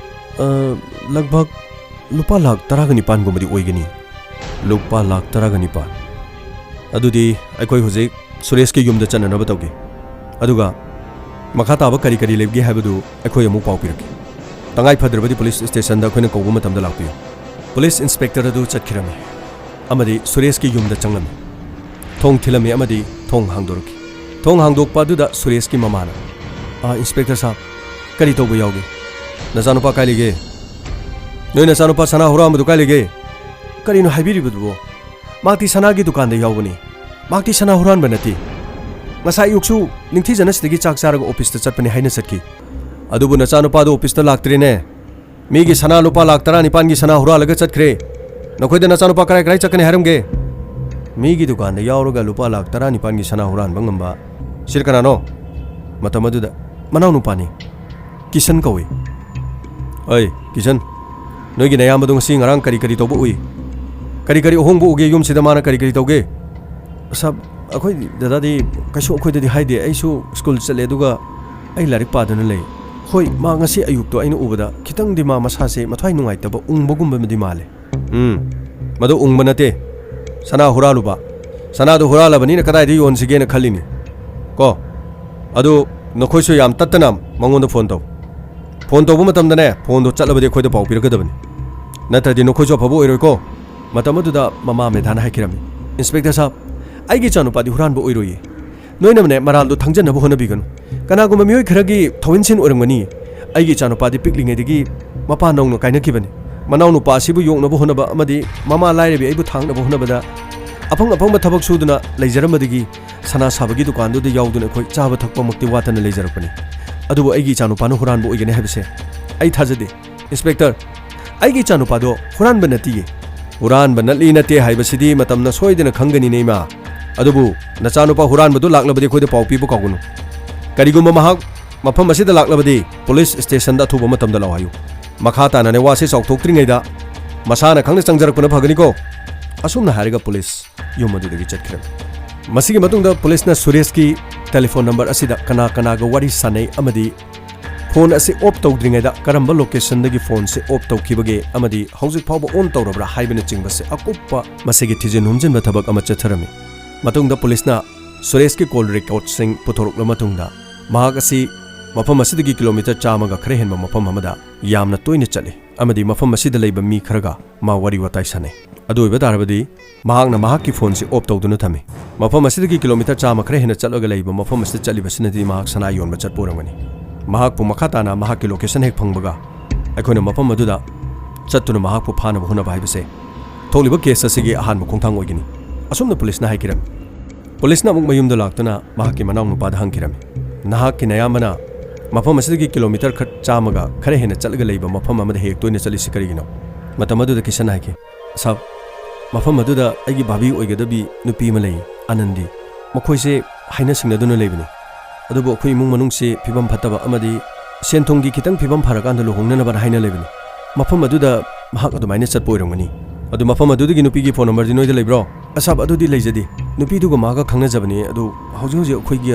ꯑ, ꯂꯒꯚꯒ ꯂꯨꯄꯥ ꯂꯥꯈ ꯇꯔꯥꯒ ꯅꯤꯄꯥꯟꯒꯨꯝꯕꯗꯤ ꯑꯣꯏꯒꯅꯤ꯫ ꯂꯨꯄꯥ ꯂꯥꯈ ꯇꯔꯥꯒ ꯅꯤꯄꯥꯟ꯫ ꯑꯗꯨꯗꯤ ꯑꯩꯈꯣꯏ ꯍꯧꯖꯤꯛ ꯁꯨꯔꯦꯁꯀꯤ ꯌꯨꯝꯗ ꯆꯠꯅꯅꯕ ꯇꯧꯒꯦ꯫ ꯑꯗꯨꯒ ꯃꯈꯥ ꯇꯥꯕ ꯀꯔꯤ ꯀꯔꯤ ꯂꯩꯕꯒꯦ ꯍꯥꯏꯕꯗꯨ ꯑꯩꯈꯣꯏ ꯑꯃꯨꯛ ꯄꯥꯎ ꯄꯤꯔꯛꯀꯦ꯫ ꯇꯉꯥꯏ ꯐꯗ꯭ꯔꯕꯗꯤ ꯄꯨꯂꯤꯁ ꯁ꯭ꯇꯦꯁꯟꯗ ꯑꯩꯈꯣꯏꯅ ꯀꯧꯕ ꯃꯇꯝꯗ ꯂꯥꯛꯄꯤꯌꯨ꯫ ꯄꯨꯂꯤꯁ ꯏꯟꯁꯄꯦꯛꯇꯔ ꯑꯗꯨ ꯆꯠꯈꯤꯔꯝꯃꯤ ꯑꯃꯗꯤ ꯁꯨꯔꯦꯁꯀꯤ ꯌꯨꯝꯗ ꯆꯪꯂꯝꯃꯤ꯫ ꯊꯣꯡ ꯊꯤꯜꯂꯝꯃꯤ ꯑꯃꯗꯤ ꯊꯣꯡ ꯍꯥꯡꯗꯣꯔꯛꯈꯤ꯫ ꯊꯣꯡ ꯍꯥꯡꯗꯣꯛꯄ ꯑꯗꯨꯗ ꯁꯨꯔꯦꯁꯀꯤ ꯃꯃꯥꯅ, "ꯑꯥ, ꯏꯟꯁꯄꯦꯛꯇꯔ ꯁꯥꯍꯕ, ꯀꯔꯤ ꯇꯧꯕ ꯌꯥꯎꯒꯦ? ꯅꯆꯥꯅꯨꯄꯥ ꯀꯥꯏ ꯂꯩꯒꯦ? ꯅꯣꯏ ꯅꯆꯥꯅꯨꯄꯥ ꯁꯅꯥ ꯍꯨꯔꯥꯟꯕꯗꯨ ꯀꯥꯏ ꯂꯩꯒꯦ?" "ꯀꯔꯤꯅꯣ ꯍꯥꯏꯕꯤꯔꯤꯕꯗꯨꯕꯣ? ꯃꯍꯥꯛꯇꯤ ꯁꯅꯥꯒꯤ ꯗꯨꯀꯥꯟꯗ ꯌꯥꯎꯕꯅꯤ꯫ ꯃꯍꯥꯛꯇꯤ ꯁꯅꯥ ꯍꯨꯔꯥꯟꯕ ꯅꯠꯇꯦ꯫ ꯉꯁꯥꯏ ꯑꯌꯨꯛꯁꯨ ꯅꯤꯡꯊꯤꯖꯅ ꯁꯤꯗꯒꯤ ꯆꯥꯛ ꯆꯥꯔꯒ ꯑꯣꯐꯤꯁꯇ ꯆꯠꯄꯅꯤ ꯍꯥꯏꯅ ꯆꯠꯈꯤ꯫ ꯑꯗꯨꯕꯨ ꯅꯆꯥꯅꯨꯄꯥꯗꯨ ꯑꯣꯐꯤꯁꯇ ꯂꯥꯛꯇ꯭ꯔꯦꯅꯦ꯫ ꯃꯤꯒꯤ ꯁꯅꯥ ꯂꯨꯄꯥ ꯂꯥꯈ ꯇꯔꯥꯅꯤꯄꯥꯟꯒꯤ ꯁꯅꯥ ꯍꯨꯔꯥꯜꯂꯒ ꯆꯠꯈ꯭ꯔꯦ꯫ ꯅꯈꯣꯏꯗ ꯅꯆꯥꯅꯨꯄꯥ ꯀꯔꯥꯏ ꯀꯔꯥꯏ ꯆꯠꯀꯅꯤ ꯍꯥꯏꯔꯝꯒꯦ?" ꯃꯤꯒꯤ ꯗꯨꯀꯥꯟꯗ ꯌꯥꯎꯔꯒ ꯂꯨꯄꯥ ꯂꯥꯈ ꯇꯔꯥꯅꯤꯄꯥꯟꯒꯤ ꯁꯅꯥ ꯍꯨꯔꯥꯟꯕ ꯉꯝꯕ ꯁꯤꯗ ꯀꯅꯥꯅꯣ? ꯃꯇꯝ ꯑꯗꯨꯗ ꯃꯅꯥꯎꯅꯨꯄꯥꯅꯤ꯫ ꯀꯤꯁꯟ ꯀꯧꯏ꯫ "ꯑꯩ, ꯀꯤꯁꯟ, ꯅꯣꯏꯒꯤ ꯅꯌꯥꯝꯕꯗꯣ ꯉꯁꯤ ꯉꯔꯥꯡ ꯀꯔꯤ ꯀꯔꯤ ꯇꯧꯕ ꯎꯏ? ꯀꯔꯤ ꯀꯔꯤ ꯑꯍꯣꯡꯕ ꯎꯒꯦ ꯌꯨꯝꯁꯤꯗ? ꯃꯥꯅ ꯀꯔꯤ ꯀꯔꯤ ꯇꯧꯒꯦ?" "ꯁꯥꯍꯕ, ꯑꯩꯈꯣꯏ ꯗꯗꯥꯗꯤ ꯀꯩꯁꯨ ꯑꯩꯈꯣꯏꯗꯗꯤ ꯍꯥꯏꯗꯦ꯫ ꯑꯩꯁꯨ ꯁ꯭ꯀꯨꯜ ꯆꯠꯂꯦ, ꯑꯗꯨꯒ ꯑꯩ ꯂꯥꯏꯔꯤꯛ ꯄꯥꯗꯨꯅ ꯂꯩ꯫ ꯍꯣꯏ, ꯃꯥ ꯉꯁꯤ ꯑꯌꯨꯛꯇꯣ ꯑꯩꯅ ꯎꯕꯗ ꯈꯤꯇꯪꯗꯤ ꯃꯥ ꯃꯁꯥꯁꯦ ꯃꯊ꯭ꯋꯥꯏ ꯅꯨꯡꯉꯥꯏꯇꯕ, ꯎꯪꯕꯒꯨꯝꯕ ꯑꯃꯗꯤ ꯃꯥꯜꯂꯦ꯫" "ꯎꯝ, ꯃꯗꯨ ꯎꯪꯕ ꯅꯠꯇꯦ, ꯁꯅꯥ ꯍꯨꯔꯥꯜꯂꯨꯕ꯫ ꯁꯅꯥꯗꯨ ꯍꯨꯔꯥꯜꯂꯕꯅꯤꯅ ꯀꯗꯥꯏꯗ ꯌꯣꯟꯁꯤꯒꯦꯅ ꯈꯜꯂꯤꯅꯤ꯫ ꯀꯣ, ꯑꯗꯨ ꯅꯈꯣꯏꯁꯨ ꯌꯥꯝ ꯇꯠꯇꯅ ꯃꯉꯣꯟꯗ ꯐꯣꯟ ꯇꯧ꯫ ꯐꯣꯟ ꯇꯧꯕ ꯃꯇꯝꯗꯅꯦ, ꯐꯣꯟꯗꯣ ꯆꯠꯂꯕꯗꯤ ꯑꯩꯈꯣꯏꯗ ꯄꯥꯎ ꯄꯤꯔꯛꯀꯗꯕꯅꯤ꯫ ꯅꯠꯇ꯭ꯔꯗꯤ ꯅꯈꯣꯏꯁꯨ ꯑꯐꯕ ꯑꯣꯏꯔꯣꯏꯀꯣ꯫" ꯃꯇꯝ ꯑꯗꯨꯗ ꯃꯃꯥ ꯃꯦꯙꯥꯅ ꯍꯥꯏꯈꯤꯔꯝꯃꯤ, "ꯏꯟꯁꯄꯦꯛꯇꯔ ꯁꯥꯍꯕ, ꯑꯩꯒꯤ ꯏꯆꯥꯅꯨꯄꯥꯗꯤ ꯍꯨꯔꯥꯟꯕ ꯑꯣꯏꯔꯣꯏꯌꯦ꯫ ꯅꯣꯏꯅꯅꯦ ꯃꯔꯥꯜꯗꯣ ꯊꯪꯖꯅꯕ ꯍꯣꯠꯅꯕꯤꯒꯅꯨ꯫ ꯀꯅꯥꯒꯨꯝꯕ ꯃꯤꯑꯣꯏ ꯈꯔꯒꯤ ꯊꯧꯏꯟꯁꯤꯟ ꯑꯣꯏꯔꯝꯒꯅꯤ꯫ ꯑꯩꯒꯤ ꯏꯆꯥꯅꯨꯄꯥꯗꯤ ꯄꯤꯛꯂꯤꯉꯩꯗꯒꯤ ꯃꯄꯥ ꯅꯧꯅ ꯀꯥꯏꯅꯈꯤꯕꯅꯤ꯫ ꯃꯅꯥꯎꯅꯨꯄꯥ ꯑꯁꯤꯕꯨ ꯌꯣꯛꯅꯕ ꯍꯣꯠꯅꯕ ꯑꯃꯗꯤ ꯃꯃꯥ ꯂꯥꯏꯔꯕꯤ ꯑꯩꯕꯨ ꯊꯥꯡꯅꯕ ꯍꯣꯠꯅꯕꯗ ꯑꯐꯪ ꯑꯐꯪꯕ ꯊꯕꯛ ꯁꯨꯗꯨꯅ ꯂꯩꯖꯔꯝꯕꯗꯒꯤ ꯁꯅꯥ ꯁꯥꯕꯒꯤ ꯗꯨꯀꯥꯟꯗꯨꯗ ꯌꯥꯎꯗꯨꯅ ꯑꯩꯈꯣꯏ ꯆꯥꯕ ꯊꯛꯄꯃꯛꯇꯤ ꯋꯥꯠꯇꯅ ꯂꯩꯖꯔꯛꯄꯅꯤ꯫ ꯑꯗꯨꯕꯨ ꯑꯩꯒꯤ ꯏꯆꯥꯅꯨꯄꯥꯅ ꯍꯨꯔꯥꯟꯕ ꯑꯣꯏꯒꯅꯤ ꯍꯥꯏꯕꯁꯦ ꯑꯩ ꯊꯥꯖꯗꯦ꯫ ꯏꯟꯁꯄꯦꯛꯇꯔ, ꯑꯩꯒꯤ ꯏꯆꯥꯅꯨꯄꯥꯗꯣ ꯍꯨꯔꯥꯟꯕ ꯅꯠꯇꯤꯌꯦ꯫ ꯍꯨꯔꯥꯟꯕ ꯅꯠꯂꯤ ꯅꯠꯇꯦ ꯍꯥꯏꯕꯁꯤꯗꯤ ꯃꯇꯝꯅ ꯁꯣꯏꯗꯅ ꯈꯪꯒꯅꯤꯅꯦ, ꯏꯃꯥ꯫ ꯑꯗꯨꯕꯨ ꯅꯆꯥꯅꯨꯄꯥ ꯍꯨꯔꯥꯟꯕꯗꯨ ꯂꯥꯛꯂꯕꯗꯤ ꯑꯩꯈꯣꯏꯗ ꯄꯥꯎ ꯄꯤꯕ ꯀꯥꯎꯒꯅꯨ꯫ ꯀꯔꯤꯒꯨꯝꯕ ꯃꯍꯥꯛ ꯃꯐꯝ ꯑꯁꯤꯗ ꯂꯥꯛꯂꯕꯗꯤ ꯄꯨꯂꯤꯁ ꯁ꯭ꯇꯦꯁꯟꯗ ꯑꯊꯨꯕ ꯃꯇꯝꯗ ꯂꯥꯛꯑꯣ ꯍꯥꯏꯌꯨ꯫ ꯃꯈꯥ ꯇꯥꯅꯅꯦ ꯋꯥꯁꯤ ꯆꯥꯎꯊꯣꯛꯇ꯭ꯔꯤꯉꯩꯗ ꯃꯁꯥꯅ ꯈꯪꯅ ꯆꯪꯖꯔꯛꯄꯅ ꯐꯒꯅꯤꯀꯣ꯫ ꯑꯁꯨꯝꯅ ꯍꯥꯏꯔꯒ ꯄꯨꯂꯤꯁ ꯌꯨꯝ ꯑꯗꯨꯗꯒꯤ ꯆꯠꯈ꯭ꯔꯦ꯫ ꯃꯁꯤꯒꯤ ꯃꯇꯨꯡꯗ ꯄꯨꯂꯤꯁꯅ ꯁꯨꯔꯦꯁꯀꯤ ꯇꯦꯂꯤꯐꯣꯟ ꯅꯝꯕꯔ ꯑꯁꯤꯗ ꯀꯅꯥ ꯀꯅꯥꯒ ꯋꯥꯔꯤ ꯁꯥꯟꯅꯩ ꯑꯃꯗꯤ ꯐꯣꯟ ꯑꯁꯤ ꯑꯣꯐ ꯇꯧꯗ꯭ꯔꯤꯉꯩꯗ ꯀꯔꯝꯕ ꯂꯣꯀꯦꯁꯟꯗꯒꯤ ꯐꯣꯟꯁꯤ ꯑꯣꯐ ꯇꯧꯈꯤꯕꯒꯦ ꯑꯃꯗꯤ ꯍꯧꯖꯤꯛ ꯐꯥꯎꯕ ꯑꯣꯟ ꯇꯧꯔꯕ꯭ꯔꯥ ꯍꯥꯏꯕꯅꯆꯤꯡꯕꯁꯦ ꯑꯀꯨꯞꯄ ꯃꯁꯤꯒꯤ ꯊꯤꯖꯤꯟ ꯍꯨꯝꯖꯤꯟꯕ ꯊꯕꯛ ꯑꯃ ꯆꯠꯊꯔꯝꯃꯤ꯫ ꯃꯇꯨꯡꯗ ꯄꯨꯂꯤꯁꯅ ꯁꯨꯔꯦꯁꯀꯤ ꯀꯣꯜ ꯔꯦꯀꯣꯔꯗꯁꯤꯡ ꯄꯨꯊꯣꯔꯛꯂꯕ ꯃꯇꯨꯡꯗ ꯃꯍꯥꯛ ꯑꯁꯤ ꯃꯐꯝ ꯑꯁꯤꯗꯒꯤ ꯀꯤꯂꯣꯃꯤꯇꯔ ꯆꯥꯝꯃꯒ ꯈꯔ ꯍꯦꯟꯕ ꯃꯐꯝ ꯑꯃꯗ ꯌꯥꯝꯅ ꯇꯣꯏꯅ ꯆꯠꯂꯤ ꯑꯃꯗꯤ ꯃꯐꯝ ꯑꯁꯤꯗ ꯂꯩꯕ ꯃꯤ ꯈꯔꯒ ꯃꯥ ꯋꯥꯔꯤ ꯋꯥꯇꯥꯏ ꯁꯥꯟꯅꯩ꯫ ꯑꯗꯨ ꯑꯣꯏꯕ ꯇꯥꯔꯕꯗꯤ ꯃꯍꯥꯛꯅ ꯃꯍꯥꯛꯀꯤ ꯐꯣꯟꯁꯤ ꯑꯣꯐ ꯇꯧꯗꯨꯅ ꯊꯝꯃꯤ꯫ ꯃꯐꯝ ꯑꯁꯤꯗꯒꯤ ꯀꯤꯂꯣꯃꯤꯇꯔ ꯆꯥꯝꯃ ꯈꯔ ꯍꯦꯟꯅ ꯆꯠꯂꯒ ꯂꯩꯕ ꯃꯐꯝ ꯑꯁꯤꯗ ꯆꯠꯂꯤꯕꯁꯤꯅꯗꯤ ꯃꯍꯥꯛ ꯁꯅꯥ ꯌꯣꯟꯕ ꯆꯠꯄ ꯑꯣꯏꯔꯝꯒꯅꯤ꯫ ꯃꯍꯥꯛꯄꯨ ꯃꯈꯥ ꯇꯥꯅ ꯃꯍꯥꯛꯀꯤ ꯂꯣꯀꯦꯁꯟ ꯍꯦꯛ ꯐꯪꯕꯒ ꯑꯩꯈꯣꯏꯅ ꯃꯐꯝ ꯑꯗꯨꯗ ꯆꯠꯇꯨꯅ ꯃꯍꯥꯛꯄꯨ ꯐꯥꯅꯕ ꯍꯣꯠꯅꯕ ꯍꯥꯏꯕꯁꯦ ꯊꯣꯛꯂꯤꯕ ꯀꯦꯁ ꯑꯁꯤꯒꯤ ꯑꯍꯥꯟꯕ ꯈꯣꯡꯊꯥꯡ ꯑꯣꯏꯒꯅꯤ꯫ ꯑꯁꯨꯝꯅ ꯄꯨꯂꯤꯁꯅ ꯍꯥꯏꯈꯤꯔꯝꯃꯤ꯫ ꯄꯨꯂꯤꯁꯅ ꯑꯃꯨꯛ ꯃꯌꯨꯝꯗ ꯂꯥꯛꯇꯨꯅ ꯃꯍꯥꯛꯀꯤ ꯃꯅꯥꯎꯅꯨꯄꯥꯗ ꯍꯪꯈꯤꯔꯝꯃꯤ, "ꯅꯍꯥꯛꯀꯤ ꯅꯌꯥꯝꯕꯅ ꯃꯐꯝ ꯑꯁꯤꯗꯒꯤ ꯀꯤꯂꯣꯃꯤꯇꯔ ꯈꯔ ꯆꯥꯝꯃꯒ ꯈꯔ ꯍꯦꯟꯅ ꯆꯠꯂꯒ ꯂꯩꯕ ꯃꯐꯝ ꯑꯃꯗ ꯍꯦꯛ ꯇꯣꯏꯅ ꯆꯠꯂꯤꯁꯤ ꯀꯔꯤꯒꯤꯅꯣ?" ꯃꯇꯝ ꯑꯗꯨꯗ ꯀꯤꯁꯟꯅ ꯍꯥꯏꯈꯤ, "ꯁꯥꯕ, ꯃꯐꯝ ꯑꯗꯨꯗ ꯑꯩꯒꯤ ꯚꯥꯕꯤ ꯑꯣꯏꯒꯗꯕꯤ ꯅꯨꯄꯤ ꯑꯃ ꯂꯩ, ꯑꯅꯟꯗꯤ꯫ ꯃꯈꯣꯏꯁꯦ ꯍꯥꯏꯅ ꯁꯤꯡꯅꯗꯨꯅ ꯂꯩꯕꯅꯤ꯫ ꯑꯗꯨꯕꯨ ꯑꯩꯈꯣꯏ ꯏꯃꯨꯡ ꯃꯅꯨꯡꯁꯤ ꯐꯤꯕꯝ ꯐꯠꯇꯕ ꯑꯃꯗꯤ ꯁꯦꯟ ꯊꯨꯝꯒꯤ ꯈꯤꯇꯪ ꯐꯤꯕꯝ ꯐꯔꯀꯥꯟꯗ ꯂꯨꯍꯣꯡꯅꯅꯕꯅ ꯍꯥꯏꯅ ꯂꯩꯕꯅꯤ꯫ ꯃꯐꯝ ꯑꯗꯨꯗ ꯃꯍꯥꯛ ꯑꯗꯨꯃꯥꯏꯅ ꯆꯠꯄ ꯑꯣꯏꯔꯝꯒꯅꯤ꯫ ꯑꯗꯨ ꯃꯐꯝ ꯑꯗꯨꯗꯒꯤ ꯅꯨꯄꯤꯒꯤ ꯐꯣꯟ ꯅꯝꯕꯔꯗꯤ ꯅꯣꯏꯗ ꯂꯩꯕ꯭ꯔꯣ?" "ꯑꯁꯥꯕ, ꯑꯗꯨꯗꯤ ꯂꯩꯖꯗꯦ꯫ ꯅꯨꯄꯤꯗꯨꯒ ꯃꯥꯒ ꯈꯪꯅꯖꯕꯅꯤ꯫ ꯑꯗꯨ ꯍꯧꯖꯤꯛ ꯍꯧꯖꯤꯛ ꯑꯩꯈꯣꯏꯒꯤ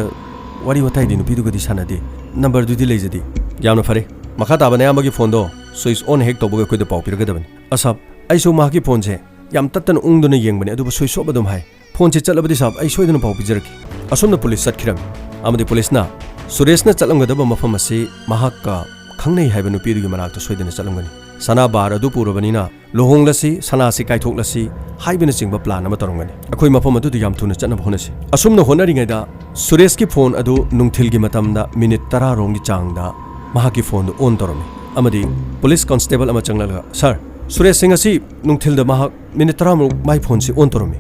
ꯋꯥꯔꯤ ꯋꯥꯇꯥꯏꯗꯤ ꯅꯨꯄꯤꯗꯨꯒꯗꯤ ꯁꯥꯟꯅꯗꯦ꯫ ꯅꯝꯕꯔꯗꯨꯗꯤ ꯂꯩꯖꯗꯦ꯫" "ꯌꯥꯝꯅ ꯐꯔꯦ꯫ ꯃꯈꯥ ꯇꯥꯕ ꯅꯌꯥꯝꯕꯒꯤ ꯐꯣꯟꯗꯣ ꯁ꯭ꯋꯤꯆ ꯑꯣꯟ ꯍꯦꯛ ꯇꯧꯕꯒ ꯑꯩꯈꯣꯏꯗ ꯄꯥꯎ ꯄꯤꯔꯛꯀꯗꯕꯅꯤ꯫" "ꯑꯁꯥꯕ, ꯑꯩꯁꯨ ꯃꯍꯥꯛꯀꯤ ꯐꯣꯟꯁꯦ ꯌꯥꯝ ꯇꯠꯇꯅ ꯎꯪꯗꯨꯅ ꯌꯦꯡꯕꯅꯤ, ꯑꯗꯨꯕꯨ ꯁ꯭ꯋꯤꯆ ꯑꯣꯐ ꯑꯗꯨꯝ ꯍꯥꯏ꯫ ꯐꯣꯟꯁꯦ ꯆꯠꯂꯕꯗꯤ ꯁꯥꯕ, ꯑꯩ ꯁꯣꯏꯗꯅ ꯄꯥꯎ ꯄꯤꯖꯔꯛꯀꯦ꯫" ꯑꯁꯨꯝꯅ ꯄꯨꯂꯤꯁ ꯆꯠꯈꯤꯔꯝꯃꯤ꯫ ꯑꯃꯗꯤ ꯄꯨꯂꯤꯁꯅ ꯁꯨꯔꯦꯁꯅ ꯆꯠꯂꯝꯒꯗꯕ ꯃꯐꯝ ꯑꯁꯤ ꯃꯍꯥꯛꯀ ꯈꯪꯅꯩ ꯍꯥꯏꯕ ꯅꯨꯄꯤꯗꯨꯒꯤ ꯃꯅꯥꯛꯇ ꯁꯣꯏꯗꯅ ꯆꯠꯂꯝꯒꯅꯤ꯫ ꯁꯅꯥ ꯕꯥꯔ ꯑꯗꯨ ꯄꯨꯔꯕꯅꯤꯅ ꯂꯨꯍꯣꯡꯂꯁꯤ, ꯁꯅꯥꯁꯤ ꯀꯥꯏꯊꯣꯛꯂꯁꯤ ꯍꯥꯏꯕꯅꯆꯤꯡꯕ ꯄ꯭ꯂꯥꯟ ꯑꯃ ꯇꯧꯔꯝꯒꯅꯤ꯫ ꯑꯩꯈꯣꯏ ꯃꯐꯝ ꯑꯗꯨꯗ ꯌꯥꯝ ꯊꯨꯅ ꯆꯠꯅꯕ ꯍꯣꯠꯅꯁꯤ꯫ ꯑꯁꯨꯝꯅ ꯍꯣꯠꯅꯔꯤꯉꯩꯗ ꯁꯨꯔꯦꯁꯀꯤ ꯐꯣꯟ ꯑꯗꯨ ꯅꯨꯡꯊꯤꯜꯒꯤ ꯃꯇꯝꯗ ꯃꯤꯅꯤꯠ ꯇꯔꯥ ꯔꯣꯝꯒꯤ ꯆꯥꯡꯗ ꯃꯍꯥꯛꯀꯤ ꯐꯣꯟꯗꯨ ꯑꯣꯟ ꯇꯧꯔꯝꯃꯤ ꯑꯃꯗꯤ ꯄꯨꯂꯤꯁ ꯀꯣꯟꯁꯇꯦꯕꯜ ꯑꯃ ꯆꯪꯂꯛꯂꯒ, "ꯁꯥꯔ, ꯁꯨꯔꯦꯁ ꯁꯤꯡ ꯑꯁꯤ ꯅꯨꯡꯊꯤꯜꯗ ꯃꯍꯥꯛ ꯃꯤꯅꯤꯠ ꯇꯔꯥꯃꯨꯛ ꯃꯥꯏ ꯐꯣꯟꯁꯤ ꯑꯣꯟ ꯇꯧꯔꯝꯃꯤ꯫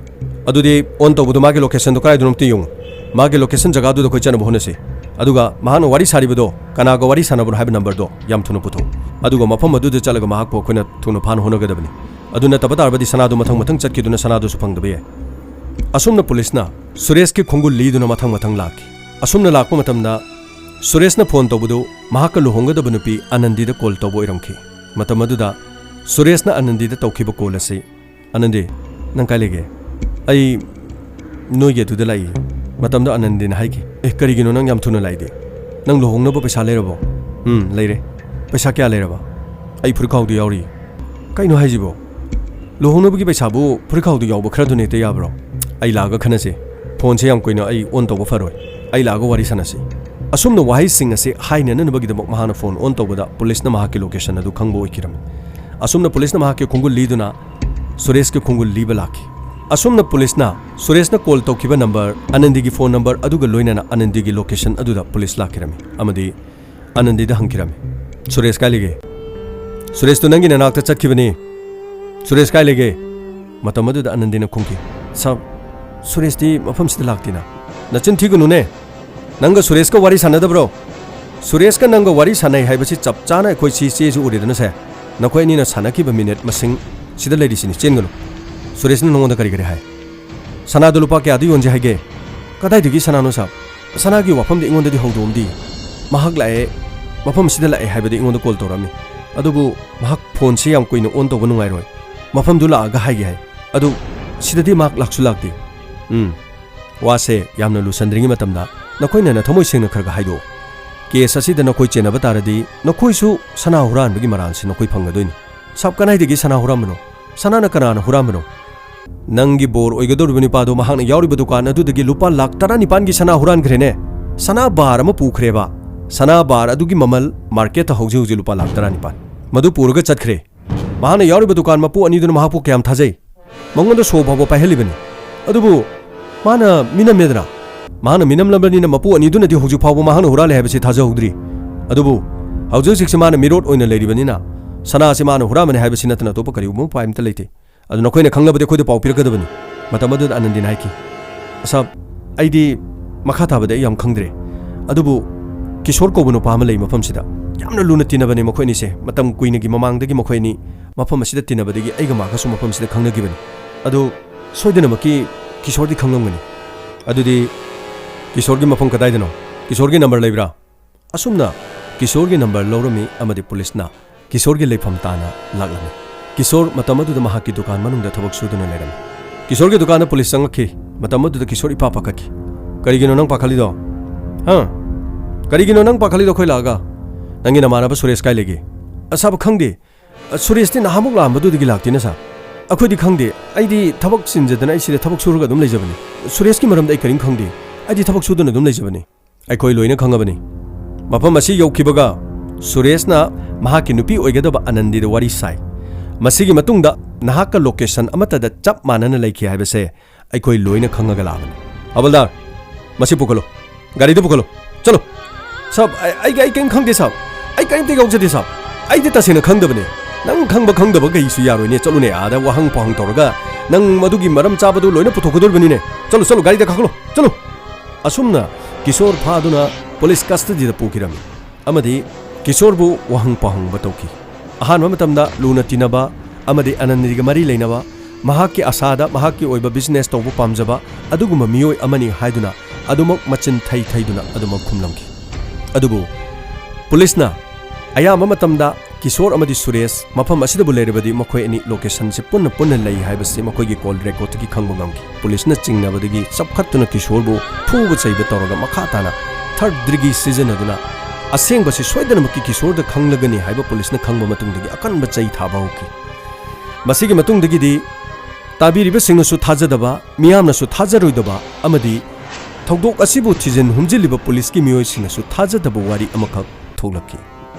ꯑꯗꯨꯗꯤ ꯑꯣꯟ ꯇꯧꯕꯗꯣ ꯃꯥꯒꯤ ꯂꯣꯀꯦꯁꯟꯗꯣ ꯀꯗꯥꯏꯗꯅꯣ ꯑꯝꯇ ꯌꯦꯡꯉꯨ꯫ ꯃꯥꯒꯤ ꯂꯣꯀꯦꯁꯟ ꯖꯒꯥꯗꯨꯗ ꯑꯩꯈꯣꯏ ꯆꯠꯅꯕ ꯍꯣꯠꯅꯁꯤ꯫ ꯑꯗꯨꯒ ꯃꯍꯥꯛꯅ ꯋꯥꯔꯤ ꯁꯥꯔꯤꯕꯗꯣ ꯀꯅꯥꯒ ꯋꯥꯔꯤ ꯁꯥꯟꯅꯕꯅꯣ ꯍꯥꯏꯕ ꯅꯝꯕꯔꯗꯣ ꯌꯥꯝ ꯊꯨꯅ ꯄꯨꯊꯣꯛꯎ꯫ ꯑꯗꯨꯒ ꯃꯐꯝ ꯑꯗꯨꯗ ꯆꯠꯂꯒ ꯃꯍꯥꯛꯄꯨ ꯑꯩꯈꯣꯏꯅ ꯊꯨꯅ ꯐꯥꯅ ꯍꯣꯠꯅꯒꯗꯕꯅꯤ꯫ ꯑꯗꯨ ꯅꯠꯇꯕ ꯇꯥꯔꯕꯗꯤ ꯁꯅꯥꯗꯨ ꯃꯊꯪ ꯃꯊꯪ ꯆꯠꯈꯤꯗꯨꯅ ꯁꯅꯥꯗꯨꯁꯨ ꯐꯪꯗꯕ ꯌꯥꯏ꯫ ꯑꯁꯨꯝꯅ ꯄꯨꯂꯤꯁꯅ ꯁꯨꯔꯦꯁꯀꯤ ꯈꯣꯡꯒꯨꯜ ꯂꯤꯗꯨꯅ ꯃꯊꯪ ꯃꯊꯪ ꯂꯥꯛꯈꯤ꯫ ꯑꯁꯨꯝꯅ ꯂꯥꯛꯄ ꯃꯇꯝꯗ ꯁꯨꯔꯦꯁꯅ ꯐꯣꯟ ꯇꯧꯕꯗꯨ ꯃꯍꯥꯛꯀ ꯂꯨꯍꯣꯡꯒꯗꯕ ꯅꯨꯄꯤ ꯑꯅꯟꯗꯤꯗ ꯀꯣꯜ ꯇꯧꯕ ꯑꯣꯏꯔꯝꯈꯤ꯫ ꯃꯇꯝ ꯑꯗꯨꯗ ꯁꯨꯔꯦꯁꯅ ꯑꯅꯟꯗꯤꯗ ꯇꯧꯈꯤꯕ ꯀꯣꯜ ꯑꯁꯤ, "ꯑꯅꯟꯗꯤ, ꯅꯪ ꯀꯥꯏ ꯂꯩꯒꯦ?" "ꯑꯩ ꯅꯣꯏꯒꯤ ꯑꯗꯨꯗ ꯂꯥꯛꯏ꯫" ꯃꯇꯝꯗ ꯑꯅꯟꯗꯤꯅ ꯍꯥꯏꯈꯤ, "ꯑꯦ, ꯀꯔꯤꯒꯤꯅꯣ ꯅꯪ ꯌꯥꯝ ꯊꯨꯅ ꯂꯥꯛꯏꯗꯤ? ꯅꯪ ꯂꯨꯍꯣꯡꯅꯕ ꯄꯩꯁꯥ ꯂꯩꯔꯕꯣ?" "ꯎꯝ, ꯂꯩꯔꯦ꯫" "ꯄꯩꯁꯥ ꯀꯌꯥ ꯂꯩꯔꯕ?" "ꯑꯩ ꯐꯨꯔꯤꯠꯈꯥꯎꯗꯨ ꯌꯥꯎꯔꯤ꯫" "ꯀꯩꯅꯣ ꯍꯥꯏꯁꯤꯕꯣ? ꯂꯨꯍꯣꯡꯅꯕꯒꯤ ꯄꯩꯁꯥꯕꯨ ꯐꯨꯔꯤꯠꯈꯥꯎꯗꯨ ꯌꯥꯎꯕ ꯈꯔꯗꯨꯅ ꯍꯦꯛꯇ ꯌꯥꯕ꯭ꯔꯣ?" "ꯑꯩ ꯂꯥꯛꯑꯒ ꯈꯟꯅꯁꯦ꯫ ꯐꯣꯟꯁꯦ ꯌꯥꯝ ꯀꯨꯏꯅ ꯑꯩ ꯑꯣꯟ ꯇꯧꯕ ꯐꯔꯣꯏ꯫ ꯑꯩ ꯂꯥꯛꯑꯒ ꯋꯥꯔꯤ ꯁꯥꯟꯅꯁꯤ꯫" ꯑꯁꯨꯝꯅ ꯋꯥꯍꯩꯁꯤꯡ ꯑꯁꯤ ꯍꯥꯏꯅꯅꯅꯕꯒꯤꯗꯃꯛ ꯃꯍꯥꯛꯅ ꯐꯣꯟ ꯑꯣꯟ ꯇꯧꯕꯗ ꯄꯨꯂꯤꯁꯅ ꯃꯍꯥꯛꯀꯤ ꯂꯣꯀꯦꯁꯟ ꯑꯗꯨ ꯈꯪꯕ ꯑꯣꯏꯈꯤꯔꯝꯃꯤ꯫ ꯑꯁꯨꯝꯅ ꯄꯨꯂꯤꯁꯅ ꯃꯍꯥꯛꯀꯤ ꯈꯣꯡꯒꯨꯜ ꯂꯤꯗꯨꯅ ꯁꯨꯔꯦꯁꯀꯤ ꯈꯣꯡꯒꯨꯜ ꯂꯤꯕ ꯂꯥꯛꯈꯤ꯫ ꯑꯁꯨꯝꯅ ꯄꯨꯂꯤꯁꯅ ꯁꯨꯔꯦꯁꯅ ꯀꯣꯜ ꯇꯧꯈꯤꯕ ꯅꯝꯕꯔ, ꯑꯅꯟꯗꯤꯒꯤ ꯐꯣꯟ ꯅꯝꯕꯔ ꯑꯗꯨꯒ ꯂꯣꯏꯅꯅ ꯑꯅꯟꯗꯤꯒꯤ ꯂꯣꯀꯦꯁꯟ ꯑꯗꯨꯗ ꯄꯨꯂꯤꯁ ꯂꯥꯛꯈꯤꯔꯝꯃꯤ ꯑꯃꯗꯤ ꯑꯅꯟꯗꯤꯗ ꯍꯪꯈꯤꯔꯝꯃꯤ, "ꯁꯨꯔꯦꯁ ꯀꯥꯏ ꯂꯩꯒꯦ? ꯁꯨꯔꯦꯁꯇꯨ ꯅꯪꯒꯤ ꯅꯅꯥꯛꯇ ꯆꯠꯈꯤꯕꯅꯤ꯫ ꯁꯨꯔꯦꯁ ꯀꯥꯏ ꯂꯩꯒꯦ?" ꯃꯇꯝ ꯑꯗꯨꯗ ꯑꯅꯟꯗꯤꯅ ꯈꯨꯝꯈꯤ, "ꯁꯥꯔ, ꯁꯨꯔꯦꯁꯇꯤ ꯃꯐꯝꯁꯤꯗ ꯂꯥꯛꯇꯦꯅ꯫" "ꯅꯆꯤꯟ ꯊꯤꯒꯅꯨꯅꯦ꯫ ꯅꯪꯒ ꯁꯨꯔꯦꯁꯀ ꯋꯥꯔꯤ ꯁꯥꯟꯅꯗꯕ꯭ꯔꯣ?" "ꯁꯨꯔꯦꯁꯀ ꯅꯪꯒ ꯋꯥꯔꯤ ꯁꯥꯟꯅꯩ ꯍꯥꯏꯕꯁꯤ ꯆꯞ ꯆꯥꯅ ꯑꯩꯈꯣꯏ ꯁꯤ ꯆꯦꯁꯨ ꯎꯔꯦꯗꯅ ꯁꯦ꯫ ꯅꯈꯣꯏ ꯑꯅꯤꯅ ꯁꯥꯟꯅꯈꯤꯕ ꯃꯤꯅꯤꯠ ꯃꯁꯤꯡ ꯁꯤꯗ ꯂꯩꯔꯤꯁꯤꯅꯤ, ꯆꯦꯟꯒꯅꯨ꯫" "ꯁꯨꯔꯦꯁꯅ ꯅꯉꯣꯟꯗ ꯀꯔꯤ ꯀꯔꯤ ꯍꯥꯏ?" "ꯁꯅꯥꯗꯣ ꯂꯨꯄꯥ ꯀꯌꯥꯗ ꯌꯣꯟꯁꯦ ꯍꯥꯏꯒꯦ?" "ꯀꯗꯥꯏꯗꯒꯤ ꯁꯅꯥꯅꯣ ꯁꯥꯔ? ꯁꯅꯥꯒꯤ ꯋꯥꯐꯝꯗꯤ ꯑꯩꯉꯣꯟꯗꯗꯤ ꯍꯧꯗꯣꯛꯑꯝꯗꯦ꯫ ꯃꯍꯥꯛ ꯂꯥꯛꯑꯦ, ꯃꯐꯝ ꯑꯁꯤꯗ ꯂꯥꯛꯑꯦ ꯍꯥꯏꯕꯗꯤ ꯑꯩꯉꯣꯟꯗ ꯀꯣꯜ ꯇꯧꯔꯛꯑꯝꯃꯤ꯫ ꯑꯗꯨꯕꯨ ꯃꯍꯥꯛ ꯐꯣꯟꯁꯤ ꯌꯥꯝ ꯀꯨꯏꯅ ꯑꯣꯟ ꯇꯧꯕ ꯅꯨꯡꯉꯥꯏꯔꯣꯏ꯫ ꯃꯐꯝꯗꯨ ꯂꯥꯛꯑꯒ ꯍꯥꯏꯒꯦ ꯍꯥꯏ꯫ ꯑꯗꯨ ꯁꯤꯗꯗꯤ ꯃꯍꯥꯛ ꯂꯥꯛꯁꯨ ꯂꯥꯛꯇꯦ꯫" "ꯎꯝ, ꯋꯥꯁꯦ ꯌꯥꯝꯅ ꯂꯨꯁꯟꯗ꯭ꯔꯤꯉꯩ ꯃꯇꯝꯗ ꯅꯈꯣꯏꯅ ꯅꯊꯃꯣꯏ ꯁꯦꯡꯅ ꯈꯔ ꯈꯔ ꯍꯥꯏꯗꯣꯛꯑꯣ꯫ ꯀꯦꯁ ꯑꯁꯤꯗ ꯅꯈꯣꯏ ꯆꯦꯟꯅꯕ ꯇꯥꯔꯗꯤ ꯅꯈꯣꯏꯁꯨ ꯁꯅꯥ ꯍꯨꯔꯥꯟꯕꯒꯤ ꯃꯔꯥꯜꯁꯤ ꯅꯈꯣꯏ ꯐꯪꯒꯗꯣꯏꯅꯤ꯫" "ꯁꯥꯔ, ꯀꯗꯥꯏꯗꯒꯤ ꯁꯅꯥ ꯍꯨꯔꯥꯟꯕꯅꯣ? ꯁꯅꯥꯅ ꯀꯅꯥꯅ ꯍꯨꯔꯥꯟꯕꯅꯣ?" "ꯅꯪꯒꯤ ꯕꯣꯔ ꯑꯣꯏꯒꯗꯧꯔꯤꯕ ꯅꯨꯄꯥꯗꯣ ꯃꯍꯥꯛꯅ ꯌꯥꯎꯔꯤꯕ ꯗꯨꯀꯥꯟ ꯑꯗꯨꯗꯒꯤ ꯂꯨꯄꯥ ꯂꯥꯈ ꯇꯔꯥꯅꯤꯄꯥꯟꯒꯤ ꯁꯅꯥ ꯍꯨꯔꯥꯟꯈ꯭ꯔꯦꯅꯦ꯫ ꯁꯅꯥ ꯕꯥꯔ ꯑꯃ ꯄꯨꯈ꯭ꯔꯦꯕ꯫ ꯁꯅꯥ ꯕꯥꯔ ꯑꯗꯨꯒꯤ ꯃꯃꯜ ꯃꯥꯔꯀꯦꯠꯇ ꯍꯧꯖꯤꯛ ꯍꯧꯖꯤꯛ ꯂꯨꯄꯥ ꯂꯥꯈ ꯇꯔꯥꯅꯤꯄꯥꯟ꯫ ꯃꯗꯨ ꯄꯨꯔꯒ ꯆꯠꯈ꯭ꯔꯦ꯫ ꯃꯍꯥꯛꯅ ꯌꯥꯎꯔꯤꯕ ꯗꯨꯀꯥꯟ ꯃꯄꯨ ꯑꯅꯤꯗꯨꯅ ꯃꯍꯥꯛꯄꯨ ꯀꯌꯥꯝ ꯊꯥꯖꯩ? ꯃꯉꯣꯟꯗ ꯁꯣ ꯐꯥꯎꯕ ꯄꯥꯏꯍꯜꯂꯤꯕꯅꯤ꯫ ꯑꯗꯨꯕꯨ ꯃꯥꯅ ꯃꯤꯅꯝꯃꯦꯗꯅ꯫ ꯃꯍꯥꯛꯅ ꯃꯤꯅꯝꯂꯕꯅꯤꯅ ꯃꯄꯨ ꯑꯅꯤꯗꯨꯅꯗꯤ ꯍꯧꯖꯤꯛ ꯐꯥꯎꯕ ꯃꯍꯥꯛꯅ ꯍꯨꯔꯥꯜꯂꯦ ꯍꯥꯏꯕꯁꯤ ꯊꯥꯖꯍꯧꯗ꯭ꯔꯤ꯫ ꯑꯗꯨꯕꯨ ꯍꯧꯖꯤꯛ ꯍꯧꯖꯤꯛꯁꯤ ꯃꯥꯅ ꯃꯤꯔꯣꯠ ꯑꯣꯏꯅ ꯂꯩꯔꯤꯕꯅꯤꯅ ꯁꯅꯥꯁꯤ ꯃꯥꯅ ꯍꯨꯔꯥꯟꯕꯅꯤ ꯍꯥꯏꯕꯁꯤ ꯅꯠꯇꯅ ꯑꯇꯣꯞꯄ ꯀꯔꯤꯒꯨꯝꯕ ꯎꯄꯥꯏ ꯑꯃꯠꯇ ꯂꯩꯇꯦ꯫ ꯑꯗꯨ ꯅꯈꯣꯏꯅ ꯈꯪꯂꯕꯗꯤ ꯑꯩꯈꯣꯏꯗ ꯄꯥꯎ ꯄꯤꯔꯛꯀꯗꯕꯅꯤ꯫ ꯃꯇꯝ ꯑꯗꯨꯗ ꯑꯅꯟꯗꯤꯅ ꯍꯥꯏꯈꯤ, "ꯁꯥꯕ, ꯑꯩꯗꯤ ꯃꯈꯥ ꯇꯥꯕꯗꯤ ꯑꯩ ꯌꯥꯝ ꯈꯪꯗ꯭ꯔꯦ, ꯑꯗꯨꯕꯨ ꯀꯤꯁꯣꯔ ꯀꯧꯕ ꯅꯨꯄꯥ ꯑꯃ ꯂꯩ ꯃꯐꯝꯁꯤꯗ꯫ ꯌꯥꯝꯅ ꯂꯨꯅ ꯇꯤꯟꯅꯕꯅꯤ ꯃꯈꯣꯏ ꯑꯅꯤꯁꯦ꯫ ꯃꯇꯝ ꯀꯨꯏꯅꯒꯤ ꯃꯃꯥꯡꯗꯒꯤ ꯃꯈꯣꯏ ꯑꯅꯤ ꯃꯐꯝ ꯑꯁꯤꯗ ꯇꯤꯟꯅꯕꯗꯒꯤ ꯑꯩꯒ ꯃꯥꯒꯁꯨ ꯃꯐꯝꯁꯤꯗ ꯈꯪꯅꯈꯤꯕꯅꯤ꯫ ꯑꯗꯨ ꯁꯣꯏꯗꯅꯃꯛꯀꯤ ꯀꯤꯁꯣꯔꯗꯤ ꯈꯪꯂꯝꯒꯅꯤ꯫ ꯑꯗꯨꯗꯤ ꯀꯤꯁꯣꯔꯒꯤ ꯃꯐꯝ ꯀꯗꯥꯏꯗꯅꯣ? ꯀꯤꯁꯣꯔꯒꯤ ꯅꯝꯕꯔ ꯂꯩꯕ꯭ꯔꯥ?" ꯑꯁꯨꯝꯅ ꯀꯤꯁꯣꯔꯒꯤ ꯅꯝꯕꯔ ꯂꯧꯔꯝꯃꯤ ꯑꯃꯗꯤ ꯄꯨꯂꯤꯁꯅ ꯀꯤꯁꯣꯔꯒꯤ ꯂꯩꯐꯝ ꯇꯥꯅ ꯂꯥꯛꯂꯝꯃꯤ꯫ ꯀꯤꯁꯣꯔ ꯃꯇꯝ ꯑꯗꯨꯗ ꯃꯍꯥꯛꯀꯤ ꯗꯨꯀꯥꯟ ꯃꯅꯨꯡꯗ ꯊꯕꯛ ꯁꯨꯗꯨꯅ ꯂꯩꯔꯝꯃꯤ꯫ ꯀꯤꯁꯣꯔꯒꯤ ꯗꯨꯀꯥꯟꯗ ꯄꯨꯂꯤꯁ ꯆꯪꯂꯛꯈꯤ꯫ ꯃꯇꯝ ꯑꯗꯨꯗ ꯀꯤꯁꯣꯔ ꯏꯄꯥ ꯄꯥꯈꯠꯈꯤ꯫ "ꯀꯔꯤꯒꯤꯅꯣ ꯅꯪ ꯄꯥꯈꯠꯂꯤꯗꯣ? ꯍꯥ? ꯀꯔꯤꯒꯤꯅꯣ ꯅꯪ ꯄꯥꯈꯠꯂꯤꯗꯣ ꯑꯩꯈꯣꯏ ꯂꯥꯛꯑꯒ? ꯅꯪꯒꯤ ꯅꯃꯥꯟꯅꯕ ꯁꯨꯔꯦꯁ ꯀꯥꯏ ꯂꯩꯒꯦ?" "ꯑꯁꯥꯕ, ꯈꯪꯗꯦ꯫ ꯑ, ꯁꯨꯔꯦꯁꯇꯤ ꯅꯍꯥꯃꯨꯛ ꯂꯥꯛꯑꯝꯕꯗꯨꯗꯒꯤ ꯂꯥꯛꯇꯦꯅ, ꯁꯥꯔ꯫ ꯑꯩꯈꯣꯏꯗꯤ ꯈꯪꯗꯦ꯫ ꯑꯩꯗꯤ ꯊꯕꯛ ꯆꯤꯟꯖꯗꯅ ꯑꯩ ꯁꯤꯗ ꯊꯕꯛ ꯁꯨꯔꯒ ꯑꯗꯨꯝ ꯂꯩꯖꯕꯅꯤ꯫ ꯁꯨꯔꯦꯁꯀꯤ ꯃꯔꯝꯗ ꯑꯩ ꯀꯔꯤꯝ ꯈꯪꯗꯦ꯫ ꯑꯩꯗꯤ ꯊꯕꯛ ꯁꯨꯗꯨꯅ ꯑꯗꯨꯝ ꯂꯩꯖꯕꯅꯤ꯫" ꯑꯩꯈꯣꯏ ꯂꯣꯏꯅ ꯈꯪꯉꯕꯅꯤ꯫ ꯃꯐꯝ ꯑꯁꯤ ꯌꯧꯈꯤꯕꯒ ꯁꯨꯔꯦꯁꯅ ꯃꯍꯥꯛꯀꯤ ꯅꯨꯄꯤ ꯑꯣꯏꯒꯗꯕ ꯑꯅꯟꯗꯤꯗ ꯋꯥꯔꯤ ꯁꯥꯏ꯫ ꯃꯁꯤꯒꯤ ꯃꯇꯨꯡꯗ ꯅꯍꯥꯛꯀ ꯂꯣꯀꯦꯁꯟ ꯑꯃꯠꯇꯗ ꯆꯞ ꯃꯥꯟꯅꯅ ꯂꯩꯈꯤ ꯍꯥꯏꯕꯁꯦ ꯑꯩꯈꯣꯏ ꯂꯣꯏꯅ ꯈꯪꯉꯒ ꯂꯥꯛꯑꯕꯅꯤ꯫ "ꯍꯕꯜꯗꯥꯔ, ꯃꯁꯤ ꯄꯨꯈꯠꯂꯨ꯫ ꯒꯥꯔꯤꯗ ꯄꯨꯈꯠꯂꯨ꯫ ꯆꯠꯂꯨ꯫" "ꯁꯥꯕ, ꯑꯩ, ꯑꯩ, ꯑꯩ ꯀꯔꯤꯝ ꯈꯪꯗꯦ, ꯁꯥꯕ꯫ ꯑꯩ ꯀꯔꯤꯝꯇ ꯌꯥꯎꯖꯗꯦ, ꯁꯥꯕ꯫ ꯑꯩꯗꯤ ꯇꯁꯦꯡꯅ ꯈꯪꯗꯕꯅꯤ꯫" "ꯅꯪ ꯈꯪꯕ ꯈꯪꯗꯕ ꯀꯩꯁꯨ ꯌꯥꯔꯣꯏꯅꯦ꯫ ꯆꯠꯂꯨꯅꯦ, ꯑꯥꯗ ꯋꯥꯍꯪ ꯄꯥꯎꯍꯪ ꯇꯧꯔꯒ ꯅꯪ ꯃꯗꯨꯒꯤ ꯃꯔꯝ ꯆꯥꯕꯗꯨ ꯂꯣꯏꯅ ꯄꯨꯊꯣꯛꯀꯗꯧꯔꯤꯕꯅꯤꯅꯦ꯫ ꯆꯠꯂꯨ, ꯆꯠꯂꯨ, ꯒꯥꯔꯤꯗ ꯀꯥꯈꯠꯂꯨ, ꯆꯠꯂꯨ꯫" ꯑꯁꯨꯝꯅ ꯀꯤꯁꯣꯔ ꯐꯥꯗꯨꯅ ꯄꯨꯂꯤꯁ ꯀꯁꯇꯗꯤꯗ ꯄꯨꯈꯤꯔꯝꯃꯤ ꯑꯃꯗꯤ ꯀꯤꯁꯣꯔꯕꯨ ꯋꯥꯍꯪ ꯄꯥꯎꯍꯪꯕ ꯇꯧꯈꯤ꯫ ꯑꯍꯥꯟꯕ ꯃꯇꯝꯗ ꯂꯨꯅ ꯇꯤꯟꯅꯕ ꯑꯃꯗꯤ ꯑꯅꯟꯗꯤꯒ ꯃꯔꯤ ꯂꯩꯅꯕ, ꯃꯍꯥꯛꯀꯤ ꯑꯁꯥꯗ ꯃꯍꯥꯛꯀꯤ ꯑꯣꯏꯕ ꯕꯤꯖꯤꯅꯦꯁ ꯇꯧꯕ ꯄꯥꯝꯖꯕ ꯑꯗꯨꯒꯨꯝꯕ ꯃꯤꯑꯣꯏ ꯑꯃꯅꯤ ꯍꯥꯏꯗꯨꯅ ꯑꯗꯨꯃꯛ ꯃꯆꯤꯟ ꯊꯩ ꯊꯩꯗꯨꯅ ꯑꯗꯨꯃꯛ ꯈꯨꯝꯂꯝꯈꯤ꯫ ꯑꯗꯨꯕꯨ ꯄꯨꯂꯤꯁꯅ ꯑꯌꯥꯝꯕ ꯃꯇꯝꯗ ꯀꯤꯁꯣꯔ ꯑꯃꯗꯤ ꯁꯨꯔꯦꯁ ꯃꯐꯝ ꯑꯁꯤꯗꯕꯨ ꯂꯩꯔꯕꯗꯤ ꯃꯈꯣꯏ ꯑꯅꯤ ꯂꯣꯀꯦꯁꯟꯁꯤ ꯄꯨꯟꯅ ꯄꯨꯟꯅ ꯂꯩ ꯍꯥꯏꯕꯁꯤ ꯃꯈꯣꯏꯒꯤ ꯀꯣꯜ ꯔꯦꯀꯣꯔꯗꯇꯒꯤ ꯈꯪꯕ ꯉꯝꯈꯤ꯫ ꯄꯨꯂꯤꯁꯅ ꯆꯤꯡꯅꯕꯗꯒꯤ ꯆꯞꯈꯠꯇꯨꯅ ꯀꯤꯁꯣꯔꯕꯨ ꯐꯨꯕ ꯆꯩꯕ ꯇꯧꯔꯒ ꯃꯈꯥ ꯇꯥꯅ ꯊꯥꯔꯗ ꯗꯤꯒ꯭ꯔꯤ ꯁꯤꯖꯤꯟꯅꯗꯨꯅ ꯑꯁꯦꯡꯕꯁꯤ ꯁꯣꯏꯗꯅꯃꯛꯀꯤ ꯀꯤꯁꯣꯔꯗ ꯈꯪꯂꯒꯅꯤ ꯍꯥꯏꯕ ꯄꯨꯂꯤꯁꯅ ꯈꯪꯕ ꯃꯇꯨꯡꯗꯒꯤ ꯑꯀꯟꯕ ꯆꯩ ꯊꯥꯕ ꯍꯧꯈꯤ꯫ ꯃꯁꯤꯒꯤ ꯃꯇꯨꯡꯗꯒꯤꯗꯤ ꯇꯥꯕꯤꯔꯤꯕꯁꯤꯡꯅꯁꯨ ꯊꯥꯖꯗꯕ, ꯃꯤꯌꯥꯝꯅꯁꯨ ꯊꯥꯖꯔꯣꯏꯗꯕ ꯑꯃꯗꯤ ꯊꯧꯗꯣꯛ ꯑꯁꯤꯕꯨ ꯊꯤꯖꯤꯟ ꯍꯨꯝꯖꯤꯜꯂꯤꯕ ꯄꯨꯂꯤꯁꯀꯤ ꯃꯤꯑꯣꯏꯁꯤꯡꯅꯁꯨ ꯊꯥꯖꯗꯕ ꯋꯥꯔꯤ ꯑꯃꯈꯛ ꯊꯣꯛꯂꯛꯈꯤ꯫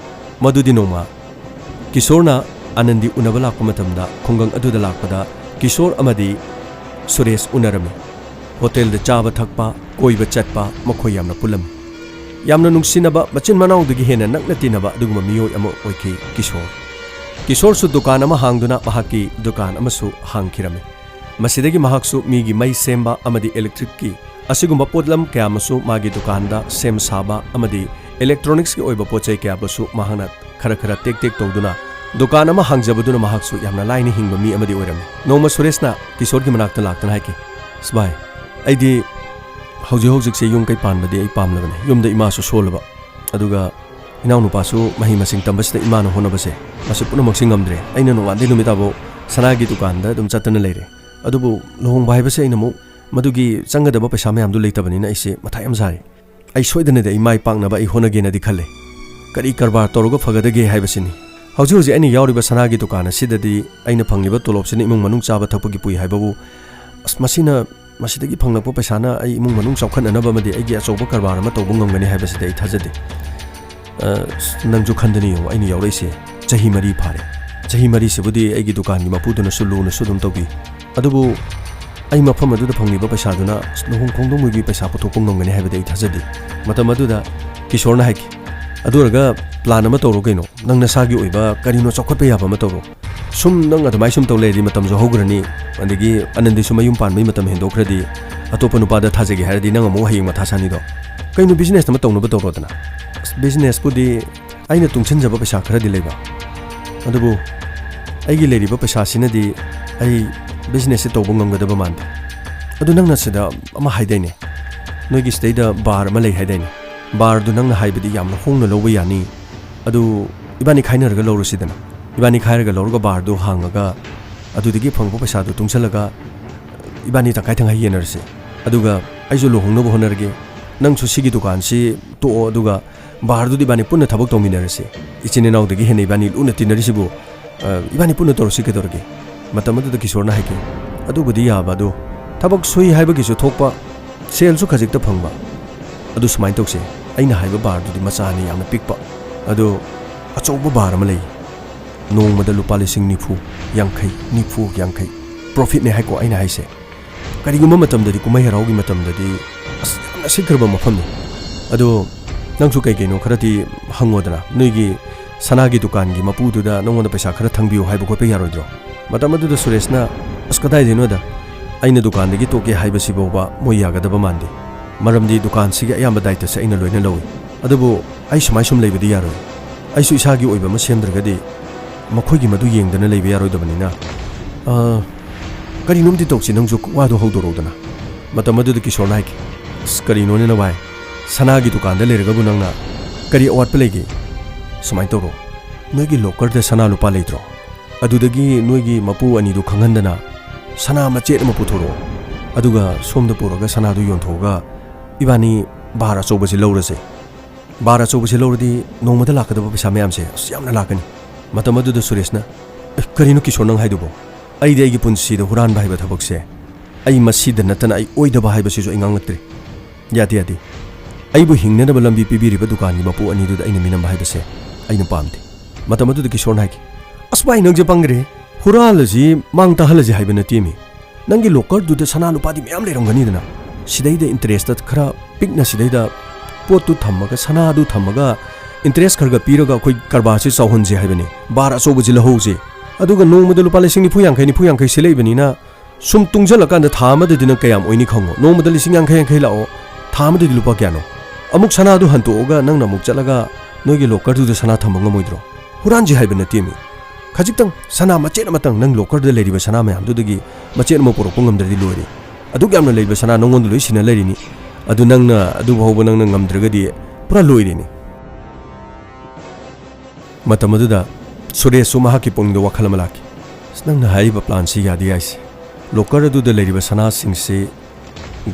ꯃꯗꯨꯗꯤ ꯅꯣꯡꯃ ꯀꯤꯁꯣꯔꯅ ꯑꯅꯟꯗꯤ ꯎꯅꯕ ꯂꯥꯛꯄ ꯃꯇꯝꯗ ꯈꯨꯡꯒꯪ ꯑꯗꯨꯗ ꯂꯥꯛꯄꯗ ꯀꯤꯁꯣꯔ ꯑꯃꯗꯤ ꯁꯨꯔꯦꯁ ꯎꯅꯔꯝꯃꯤ꯫ ꯍꯣꯇꯦꯜꯗ ꯆꯥꯕ ꯊꯛꯄ, ꯀꯣꯏꯕ ꯆꯠꯄ ꯃꯈꯣꯏ ꯌꯥꯝꯅ ꯄꯨꯜꯂꯝꯃꯤ꯫ ꯌꯥꯝꯅ ꯅꯨꯡꯁꯤꯅꯕ, ꯃꯆꯤꯟ ꯃꯅꯥꯎꯗꯒꯤ ꯍꯦꯟꯅ ꯅꯛꯅ ꯇꯤꯟꯅꯕ ꯑꯗꯨꯒꯨꯝꯕ ꯃꯤꯑꯣꯏ ꯑꯃ ꯑꯣꯏꯈꯤ ꯀꯤꯁꯣꯔ꯫ ꯀꯤꯁꯣꯔꯁꯨ ꯗꯨꯀꯥꯟ ꯑꯃ ꯍꯥꯡꯗꯨꯅ ꯃꯍꯥꯛꯀꯤ ꯗꯨꯀꯥꯟ ꯑꯃꯁꯨ ꯍꯥꯡꯈꯤꯔꯝꯃꯤ꯫ ꯃꯁꯤꯗꯒꯤ ꯃꯍꯥꯛꯁꯨ ꯃꯤꯒꯤ ꯃꯩ ꯁꯦꯝꯕ ꯑꯃꯗꯤ ꯏꯂꯦꯛꯇ꯭ꯔꯤꯛꯀꯤ ꯑꯁꯤꯒꯨꯝꯕ ꯄꯣꯠꯂꯝ ꯀꯌꯥ ꯑꯃꯁꯨ ꯃꯥꯒꯤ ꯗꯨꯀꯥꯟꯗ ꯁꯦꯝ ꯁꯥꯕ ꯑꯃꯗꯤ ꯏꯂꯦꯛꯇ꯭ꯔꯣꯅꯤꯛꯁꯀꯤ ꯑꯣꯏꯕ ꯄꯣꯠ ꯆꯩ ꯀꯌꯥꯕꯨꯁꯨ ꯃꯍꯥꯛꯅ ꯈꯔ ꯈꯔ ꯇꯦꯛ ꯇꯦꯛ ꯇꯧꯗꯨꯅ ꯗꯨꯀꯥꯟ ꯑꯃ ꯍꯥꯡꯖꯕꯗꯨꯅ ꯃꯍꯥꯛꯁꯨ ꯌꯥꯝꯅ ꯂꯥꯏꯅ ꯍꯤꯡꯕ ꯃꯤ ꯑꯃꯗꯤ ꯑꯣꯏꯔꯝꯃꯤ꯫ ꯅꯣꯡꯃ ꯁꯨꯔꯦꯁꯅ ꯀꯤꯁꯣꯔꯒꯤ ꯃꯅꯥꯛꯇ ꯂꯥꯛꯇꯨꯅ ꯍꯥꯏꯈꯤ, "ꯑꯁ ꯚꯥꯏ, ꯑꯩꯗꯤ ꯍꯧꯖꯤꯛ ꯍꯧꯖꯤꯛꯁꯦ ꯌꯨꯝ ꯀꯩ ꯄꯥꯟꯕꯗꯤ ꯑꯩ ꯄꯥꯝꯂꯕꯅꯤ꯫ ꯌꯨꯝꯗ ꯏꯃꯥꯁꯨ ꯁꯣꯜꯂꯕ, ꯑꯗꯨꯒ ꯏꯅꯥꯎꯅꯨꯄꯥꯁꯨ ꯃꯍꯩ ꯃꯁꯤꯡ ꯇꯝꯕꯁꯤꯗ ꯏꯃꯥꯅ ꯍꯣꯠꯅꯕꯁꯦ ꯃꯁꯤ ꯄꯨꯝꯅꯃꯛꯁꯤ ꯉꯝꯗ꯭ꯔꯦ꯫ ꯑꯩꯅ ꯅꯣꯡꯉꯥꯟꯗꯩ ꯅꯨꯃꯤꯠ ꯇꯥꯕꯧ ꯁꯅꯥꯒꯤ ꯗꯨꯀꯥꯟꯗ ꯑꯗꯨꯝ ꯆꯠꯇꯅ ꯂꯩꯔꯦ꯫ ꯑꯗꯨꯕꯨ ꯂꯨꯍꯣꯡꯕ ꯍꯥꯏꯕꯁꯦ ꯑꯩꯅ ꯑꯃꯨꯛ ꯃꯗꯨꯒꯤ ꯆꯪꯒꯗꯕ ꯄꯩꯁꯥ ꯃꯌꯥꯝꯗꯨ ꯂꯩꯇꯕꯅꯤꯅ ꯑꯩꯁꯦ ꯃꯊꯥ ꯌꯥꯝ ꯁꯥꯔꯤ꯫ ꯑꯩ ꯁꯣꯏꯗꯅꯗꯤ ꯑꯩ ꯃꯥꯏ ꯄꯥꯛꯅꯕ ꯑꯩ ꯍꯣꯠꯅꯒꯦꯅꯗꯤ ꯈꯜꯂꯦ꯫ ꯀꯔꯤ ꯀꯔꯕꯥꯔ ꯇꯧꯔꯒ ꯐꯒꯗꯒꯦ ꯍꯥꯏꯕꯁꯤꯅꯤ꯫ ꯍꯧꯖꯤꯛ ꯍꯧꯖꯤꯛ ꯑꯩꯅ ꯌꯥꯎꯔꯤꯕ ꯁꯅꯥꯒꯤ ꯗꯨꯀꯥꯟ ꯑꯁꯤꯗꯗꯤ ꯑꯩꯅ ꯐꯪꯂꯤꯕ ꯇꯣꯂꯣꯞꯁꯤꯅ ꯏꯃꯨꯡ ꯃꯅꯨꯡ ꯆꯥꯕ ꯊꯛꯄꯒꯤ ꯄꯨꯏ ꯍꯥꯏꯕꯕꯨ, ꯑꯁ, ꯃꯁꯤꯅ, ꯃꯁꯤꯗꯒꯤ ꯐꯪꯂꯛꯄ ꯄꯩꯁꯥꯅ ꯑꯩ ꯏꯃꯨꯡ ꯃꯅꯨꯡ ꯆꯥꯎꯈꯠꯅꯅꯕ ꯑꯃꯗꯤ ꯑꯩꯒꯤ ꯑꯆꯧꯕ ꯀꯔꯕꯥꯔ ꯑꯃ ꯇꯧꯕ ꯉꯝꯒꯅꯤ ꯍꯥꯏꯕꯁꯤꯗꯤ ꯑꯩ ꯊꯥꯖꯗꯦ꯫ ꯑ, ꯑꯁ, ꯅꯪꯁꯨ ꯈꯟꯗꯅ ꯌꯦꯡꯉꯨ, ꯑꯩꯅ ꯌꯥꯎꯔꯛꯏꯁꯦ ꯆꯍꯤ ꯃꯔꯤ ꯐꯥꯔꯦ꯫ ꯆꯍꯤ ꯃꯔꯤꯁꯤꯕꯨꯗꯤ ꯑꯩꯒꯤ ꯗꯨꯀꯥꯟꯒꯤ ꯃꯄꯨꯗꯨꯅꯁꯨ ꯂꯨꯅꯁꯨ ꯑꯗꯨꯝ ꯇꯧꯕꯤ꯫ ꯑꯗꯨꯕꯨ ꯑꯩ ꯃꯐꯝ ꯑꯗꯨꯗ ꯐꯪꯂꯤꯕ ꯄꯩꯁꯥꯗꯨꯅ ꯂꯨꯍꯣꯡ ꯈꯣꯡꯗꯣꯡꯕꯒꯤ ꯄꯩꯁꯥ ꯄꯨꯊꯣꯛꯄ ꯉꯝꯒꯅꯤ ꯍꯥꯏꯕꯗꯤ ꯑꯩ ꯊꯥꯖꯗꯦ꯫ ꯃꯇꯝ ꯑꯗꯨꯗ ꯀꯤꯁꯣꯔꯅ ꯍꯥꯏꯈꯤ, "ꯑꯗꯨ ꯑꯣꯏꯔꯒ ꯄ꯭ꯂꯥꯟ ꯑꯃ ꯇꯧꯔꯣ ꯀꯩꯅꯣ, ꯅꯪ ꯅꯁꯥꯒꯤ ꯑꯣꯏꯕ ꯀꯔꯤꯅꯣ ꯆꯥꯎꯈꯠꯄ ꯌꯥꯕ ꯑꯃ ꯇꯧꯔꯣ꯫ ꯁꯨꯝ ꯅꯪ ꯑꯗꯨꯃꯥꯏꯅ ꯁꯨꯝ ꯇꯧ ꯂꯩꯔꯗꯤ ꯃꯇꯝꯁꯨ ꯍꯧꯈ꯭ꯔꯅꯤ, ꯑꯗꯒꯤ ꯑꯅꯟꯗꯤꯁꯨ ꯃꯌꯨꯝ ꯄꯥꯟꯕꯒꯤ ꯃꯇꯝ ꯍꯦꯟꯗꯣꯛꯈ꯭ꯔꯗꯤ ꯑꯇꯣꯞꯄ ꯅꯨꯄꯥꯗ ꯊꯥꯖꯒꯦ ꯍꯥꯏꯔꯗꯤ ꯅꯪ ꯑꯃꯨꯛ ꯍꯌꯦꯡ ꯃꯊꯥ ꯁꯥꯅꯤꯗꯣ꯫ ꯀꯩꯅꯣ, ꯕꯤꯖꯤꯅꯦꯁ ꯑꯃ ꯇꯧꯅꯕ ꯇꯧꯔꯣꯗꯅ꯫" ꯑꯁ, ꯕꯤꯖꯤꯅꯦꯁꯄꯨꯗꯤ ꯑꯩꯅ ꯇꯨꯡꯁꯤꯟꯖꯕ ꯄꯩꯁꯥ ꯈꯔꯗꯤ ꯂꯩꯕ, ꯑꯗꯨꯕꯨ ꯑꯩꯒꯤ ꯂꯩꯔꯤꯕ ꯄꯩꯁꯥꯁꯤꯅꯗꯤ ꯑꯩ ꯕꯤꯖꯤꯅꯦꯁꯁꯦ ꯇꯧꯕ ꯉꯝꯒꯗꯕ ꯃꯥꯟꯗꯦ꯫ ꯑꯗꯨ ꯅꯪꯅ ꯁꯤꯗ ꯑꯃ ꯍꯥꯏꯗꯥꯏꯅꯦ, ꯅꯣꯏꯒꯤ ꯁꯤꯗꯩꯗ ꯕꯥꯔ ꯑꯃ ꯂꯩ ꯍꯥꯏꯗꯥꯏꯅꯦ? ꯕꯥꯔꯗꯨ ꯅꯪꯅ ꯍꯥꯏꯕꯗꯤ ꯌꯥꯝꯅ ꯍꯣꯡꯅ ꯂꯧꯕ ꯌꯥꯅꯤ꯫ ꯑꯗꯨ ꯏꯕꯥꯅꯤ ꯈꯥꯏꯅꯔꯒ ꯂꯧꯔꯁꯤꯗꯅ꯫ ꯏꯕꯥꯅꯤ ꯈꯥꯏꯔꯒ ꯂꯧꯔꯒ ꯕꯥꯔꯗꯨ ꯍꯥꯡꯉꯒ ꯑꯗꯨꯗꯒꯤ ꯐꯪꯕ ꯄꯩꯁꯥꯗꯨ ꯇꯨꯡꯁꯜꯂꯒ ꯏꯕꯥꯅꯤ ꯇꯪꯈꯥꯏ ꯇꯪꯈꯥꯏ ꯌꯦꯟꯅꯔꯁꯤ꯫ ꯑꯗꯨꯒ ꯑꯩꯁꯨ ꯂꯨꯍꯣꯡꯅꯕ ꯍꯣꯠꯅꯔꯒꯦ, ꯅꯪꯁꯨ ꯁꯤꯒꯤ ꯗꯨꯀꯥꯟꯁꯤ ꯇꯣꯛꯑꯣ, ꯑꯗꯨꯒ ꯕꯥꯔꯗꯨꯗꯤ ꯏꯕꯥꯅꯤ ꯄꯨꯟꯅ ꯊꯕꯛ ꯇꯧꯃꯤꯟꯅꯔꯁꯤ꯫ ꯏꯆꯤꯟ ꯏꯅꯥꯎꯗꯒꯤ ꯍꯦꯟꯅ ꯏꯕꯥꯅꯤ ꯂꯨꯅ ꯇꯤꯟꯅꯔꯤꯁꯤꯕꯨ, ꯑ, ꯏꯕꯥꯅꯤ ꯄꯨꯟꯅ ꯇꯧꯔꯁꯤ ꯀꯩꯗꯧꯔꯒꯦ?" ꯃꯇꯝ ꯑꯗꯨꯗ ꯀꯤꯁꯣꯔꯅ ꯍꯥꯏꯈꯤ, "ꯑꯗꯨꯕꯨꯗꯤ ꯌꯥꯕ, ꯑꯗꯣ ꯊꯕꯛ ꯁꯨꯏ ꯍꯥꯏꯕꯒꯤꯁꯨ ꯊꯣꯛꯄ, ꯁꯦꯜꯁꯨ ꯈꯖꯤꯛꯇ ꯐꯪꯕ꯫ ꯑꯗꯨ ꯁꯨꯃꯥꯏꯅ ꯇꯧꯁꯦ, ꯑꯩꯅ ꯍꯥꯏꯕ ꯕꯥꯔꯗꯨꯗꯤ ꯃꯆꯥꯅꯤ, ꯌꯥꯝꯅ ꯄꯤꯛꯄ, ꯑꯗꯣ ꯑꯆꯧꯕ ꯕꯥꯔ ꯑꯃ ꯂꯩ, ꯅꯣꯡꯃꯗ ꯂꯨꯄꯥ ꯂꯤꯁꯤꯡ ꯅꯤꯐꯨ, ꯌꯥꯡꯈꯩ, ꯅꯤꯐꯨ, ꯌꯥꯡꯈꯩ ꯄ꯭ꯔꯣꯐꯤꯠꯅꯦ ꯍꯥꯏꯀꯣ ꯑꯩꯅ ꯍꯥꯏꯁꯦ꯫ ꯀꯔꯤꯒꯨꯝꯕ ꯃꯇꯝꯗꯗꯤ, ꯀꯨꯝꯍꯩ ꯍꯔꯥꯎꯒꯤ ꯃꯇꯝꯗꯗꯤ, ꯑꯁ, ꯌꯥꯝꯅ ꯁꯤꯠꯈ꯭ꯔꯕ ꯃꯐꯝꯅꯤ꯫ ꯑꯗꯣ ꯅꯪꯁꯨ ꯀꯩ ꯀꯩꯅꯣ ꯈꯔꯗꯤ ꯍꯪꯉꯣꯗꯅ, ꯅꯣꯏꯒꯤ ꯁꯅꯥꯒꯤ ꯗꯨꯀꯥꯟꯒꯤ ꯃꯄꯨꯗꯨꯗ ꯅꯉꯣꯟꯗ ꯄꯩꯁꯥ ꯈꯔ ꯊꯪꯕꯤꯌꯨ ꯍꯥꯏꯕ ꯈꯣꯠꯄ ꯌꯥꯔꯣꯏꯗ꯭ꯔꯣ?" ꯃꯇꯝ ꯑꯗꯨꯗ ꯁꯨꯔꯦꯁꯅ, "ꯑꯁ, ꯀꯗꯥꯏꯗꯩꯅꯣꯗ, ꯑꯩꯅ ꯗꯨꯀꯥꯟꯗꯒꯤ ꯇꯣꯛꯀꯦ ꯍꯥꯏꯕꯁꯤꯐꯥꯎꯕ ꯃꯣꯏ ꯌꯥꯒꯗꯕ ꯃꯥꯟꯗꯦ꯫ ꯃꯔꯝꯗꯤ ꯗꯨꯀꯥꯟꯁꯤꯒꯤ ꯑꯌꯥꯝꯕ ꯗꯥꯏꯇꯁꯦ ꯑꯩꯅ ꯂꯣꯏꯅ ꯂꯧꯏ꯫ ꯑꯗꯨꯕꯨ ꯑꯩ ꯁꯨꯃꯥꯏ ꯁꯨꯝ ꯂꯩꯕꯗꯤ ꯌꯥꯔꯣꯏ꯫ ꯑꯩꯁꯨ ꯏꯁꯥꯒꯤ ꯑꯣꯏꯕ ꯑꯃ ꯁꯦꯝꯗ꯭ꯔꯒꯗꯤ ꯃꯈꯣꯏꯒꯤ ꯃꯗꯨ ꯌꯦꯡꯗꯅ ꯂꯩꯕ ꯌꯥꯔꯣꯏꯗꯕꯅꯤꯅ, ꯑ, ꯀꯔꯤꯅꯣꯝꯗꯤ ꯇꯧꯁꯤ, ꯅꯪꯁꯨ ꯋꯥꯗꯣ ꯍꯧꯗꯣꯔꯛꯎꯗꯅ꯫" ꯃꯇꯝ ꯑꯗꯨꯗ ꯀꯤꯁꯣꯔꯅ ꯍꯥꯏꯈꯤ, "ꯑꯁ, ꯀꯔꯤꯅꯣꯅꯦ ꯅꯚꯥꯏ? ꯁꯅꯥꯒꯤ ꯗꯨꯀꯥꯟꯗ ꯂꯩꯔꯒꯕꯨ ꯅꯪꯅ ꯀꯔꯤ ꯑꯋꯥꯠꯄ ꯂꯩꯒꯦ? ꯁꯨꯃꯥꯏꯅ ꯇꯧꯔꯣ, ꯅꯣꯏꯒꯤ ꯂꯣꯀꯔꯗ ꯁꯅꯥ ꯂꯨꯄꯥ ꯂꯩꯇ꯭ꯔꯣ? ꯑꯗꯨꯗꯒꯤ ꯅꯣꯏꯒꯤ ꯃꯄꯨ ꯑꯅꯤꯗꯨ ꯈꯪꯍꯟꯗꯅ ꯁꯅꯥ ꯃꯆꯦꯠ ꯑꯃ ꯄꯨꯊꯣꯔꯛꯑꯣ꯫ ꯑꯗꯨꯒ ꯁꯣꯝꯗ ꯄꯨꯔꯒ ꯁꯅꯥꯗꯨ ꯌꯣꯟꯊꯣꯛꯑꯒ ꯏꯕꯥꯅꯤ ꯕꯥꯔ ꯑꯆꯧꯕꯁꯤ ꯂꯧꯔꯁꯦ꯫ ꯕꯥꯔ ꯑꯆꯧꯕꯁꯤ ꯂꯧꯔꯗꯤ ꯅꯣꯡꯃꯗ ꯂꯥꯛꯀꯗꯕ ꯄꯩꯁꯥ ꯃꯌꯥꯝꯁꯦ ꯑꯁ ꯌꯥꯝꯅ ꯂꯥꯛꯀꯅꯤ꯫" ꯃꯇꯝ ꯑꯗꯨꯗ ꯁꯨꯔꯦꯁꯅ, "ꯑꯦ, ꯀꯔꯤꯅꯣ ꯀꯤꯁꯣꯔ ꯅꯪ ꯍꯥꯏꯗꯨꯕꯣ? ꯑꯩꯗꯤ ꯑꯩꯒꯤ ꯄꯨꯟꯁꯤꯗ ꯍꯨꯔꯥꯟꯕ ꯍꯥꯏꯕ ꯊꯕꯛꯁꯦ, ꯑꯩ ꯃꯁꯤꯗ ꯅꯠꯇꯅ ꯑꯩ ꯑꯣꯏꯗꯕ ꯍꯥꯏꯕꯁꯤꯁꯨ ꯑꯩ ꯉꯥꯡꯂꯛꯇ꯭ꯔꯤ꯫ ꯌꯥꯗꯦ, ꯌꯥꯗꯦ꯫ ꯑꯩꯕꯨ ꯍꯤꯡꯅꯅꯕ ꯂꯝꯕꯤ ꯄꯤꯕꯤꯔꯤꯕ ꯗꯨꯀꯥꯟꯒꯤ ꯃꯄꯨ ꯑꯅꯤꯗꯨꯗ ꯑꯩꯅ ꯃꯤꯅꯝꯕ ꯍꯥꯏꯕꯁꯦ ꯑꯩꯅ ꯄꯥꯝꯗꯦ꯫" ꯃꯇꯝ ꯑꯗꯨꯗ ꯀꯤꯁꯣꯔꯅ ꯍꯥꯏꯈꯤ, "ꯑꯁ ꯚꯥꯏ, ꯅꯪꯁꯦ ꯄꯪꯒ꯭ꯔꯦ꯫ ꯍꯨꯔꯥꯜꯂꯁꯤ ꯃꯥꯡ ꯇꯥꯍꯜꯂꯁꯤ ꯍꯥꯏꯕ ꯅꯠꯇꯦꯃꯤ꯫ ꯅꯪꯒꯤ ꯂꯣꯀꯔꯗꯨꯗ ꯁꯅꯥ ꯂꯨꯄꯥꯗꯤ ꯃꯌꯥꯝ ꯂꯩꯔꯝꯒꯅꯤꯗꯅ꯫ ꯁꯤꯗꯩꯗ ꯏꯟꯇꯔꯦꯁꯇ ꯈꯔ ꯄꯤꯛꯅ ꯁꯤꯗꯩꯗ ꯄꯣꯠꯇꯨ ꯊꯝꯃꯒ, ꯁꯅꯥꯗꯨ ꯊꯝꯃꯒ, ꯏꯟꯇꯔꯦꯁ ꯈꯔ ꯈꯔ ꯄꯤꯔꯒ ꯑꯩꯈꯣꯏ ꯀꯔꯕꯥꯔꯁꯤ ꯆꯥꯎꯍꯟꯁꯤ ꯍꯥꯏꯕꯅꯤ꯫ ꯕꯥꯔ ꯑꯆꯧꯕꯁꯤ ꯂꯧꯍꯧꯁꯤ꯫ ꯑꯗꯨꯒ ꯅꯣꯡꯃꯗ ꯂꯨꯄꯥ ꯂꯤꯁꯤꯡ ꯅꯤꯐꯨ ꯌꯥꯡꯈꯩ, ꯅꯤꯐꯨ ꯌꯥꯡꯈꯩ ꯁꯤꯠꯂꯛꯏꯕꯅꯤꯅ ꯁꯨꯝ ꯇꯨꯡꯁꯤꯜꯂꯀꯥꯟꯗ ꯊꯥ ꯑꯃꯗꯗꯤ ꯅꯪ ꯀꯌꯥꯝ ꯑꯣꯏꯅꯤ ꯈꯪꯉꯣ꯫ ꯅꯣꯡꯃꯗ ꯂꯤꯁꯤꯡ ꯌꯥꯡꯈꯩ ꯌꯥꯡꯈꯩ ꯂꯥꯛꯑꯣ, ꯊꯥ ꯑꯃꯗꯗꯤ ꯂꯨꯄꯥ ꯀꯌꯥꯅꯣ? ꯑꯃꯨꯛ ꯁꯅꯥꯗꯨ ꯍꯟꯇꯣꯛꯑꯒ ꯅꯪꯅ ꯑꯃꯨꯛ ꯆꯠꯂꯒ ꯅꯣꯏꯒꯤ ꯂꯣꯀꯔꯗꯨꯗ ꯁꯅꯥ ꯊꯝꯕ ꯉꯝꯃꯣꯏꯗ꯭ꯔꯣ? ꯍꯨꯔꯥꯟꯁꯤ ꯍꯥꯏꯕ ꯅꯠꯇꯦꯃꯤ꯫ ꯈꯖꯤꯛꯇꯪ ꯁꯅꯥ ꯃꯆꯦꯠ ꯑꯃꯇꯪ, ꯅꯪ ꯂꯣꯀꯔꯗ ꯂꯩꯔꯤꯕ ꯁꯅꯥ ꯃꯌꯥꯝꯗꯨꯗꯒꯤ ꯃꯆꯦꯠ ꯑꯃ ꯄꯨꯔꯛꯄ ꯉꯝꯗ꯭ꯔꯗꯤ ꯂꯣꯏꯔꯦ꯫ ꯑꯗꯨꯛ ꯌꯥꯝꯅ ꯂꯩꯕ ꯁꯅꯥ ꯅꯉꯣꯟꯗ ꯂꯣꯏ ꯁꯤꯟꯅ ꯂꯩꯔꯤꯅꯤ꯫ ꯑꯗꯨ ꯅꯪꯅ, ꯑꯗꯨ ꯐꯥꯎꯕ ꯅꯪꯅ ꯉꯝꯗ꯭ꯔꯒꯗꯤ ꯄꯨꯔꯥ ꯂꯣꯏꯔꯦꯅꯦ꯫" ꯃꯇꯝ ꯑꯗꯨꯗ ꯁꯨꯔꯦꯁꯁꯨ ꯃꯍꯥꯛꯀꯤ ꯄꯨꯛꯅꯤꯡꯗ ꯋꯥꯈꯜ ꯑꯃ ꯂꯥꯛꯈꯤ꯫ "ꯑꯁ, ꯅꯪꯅ ꯍꯥꯏꯔꯤꯕ ꯄ꯭ꯂꯥꯟꯁꯤ ꯌꯥꯗꯤ ꯌꯥꯏꯁꯦ꯫ ꯂꯣꯀꯔ ꯑꯗꯨꯗ ꯂꯩꯔꯤꯕ ꯁꯅꯥꯁꯤꯡꯁꯤ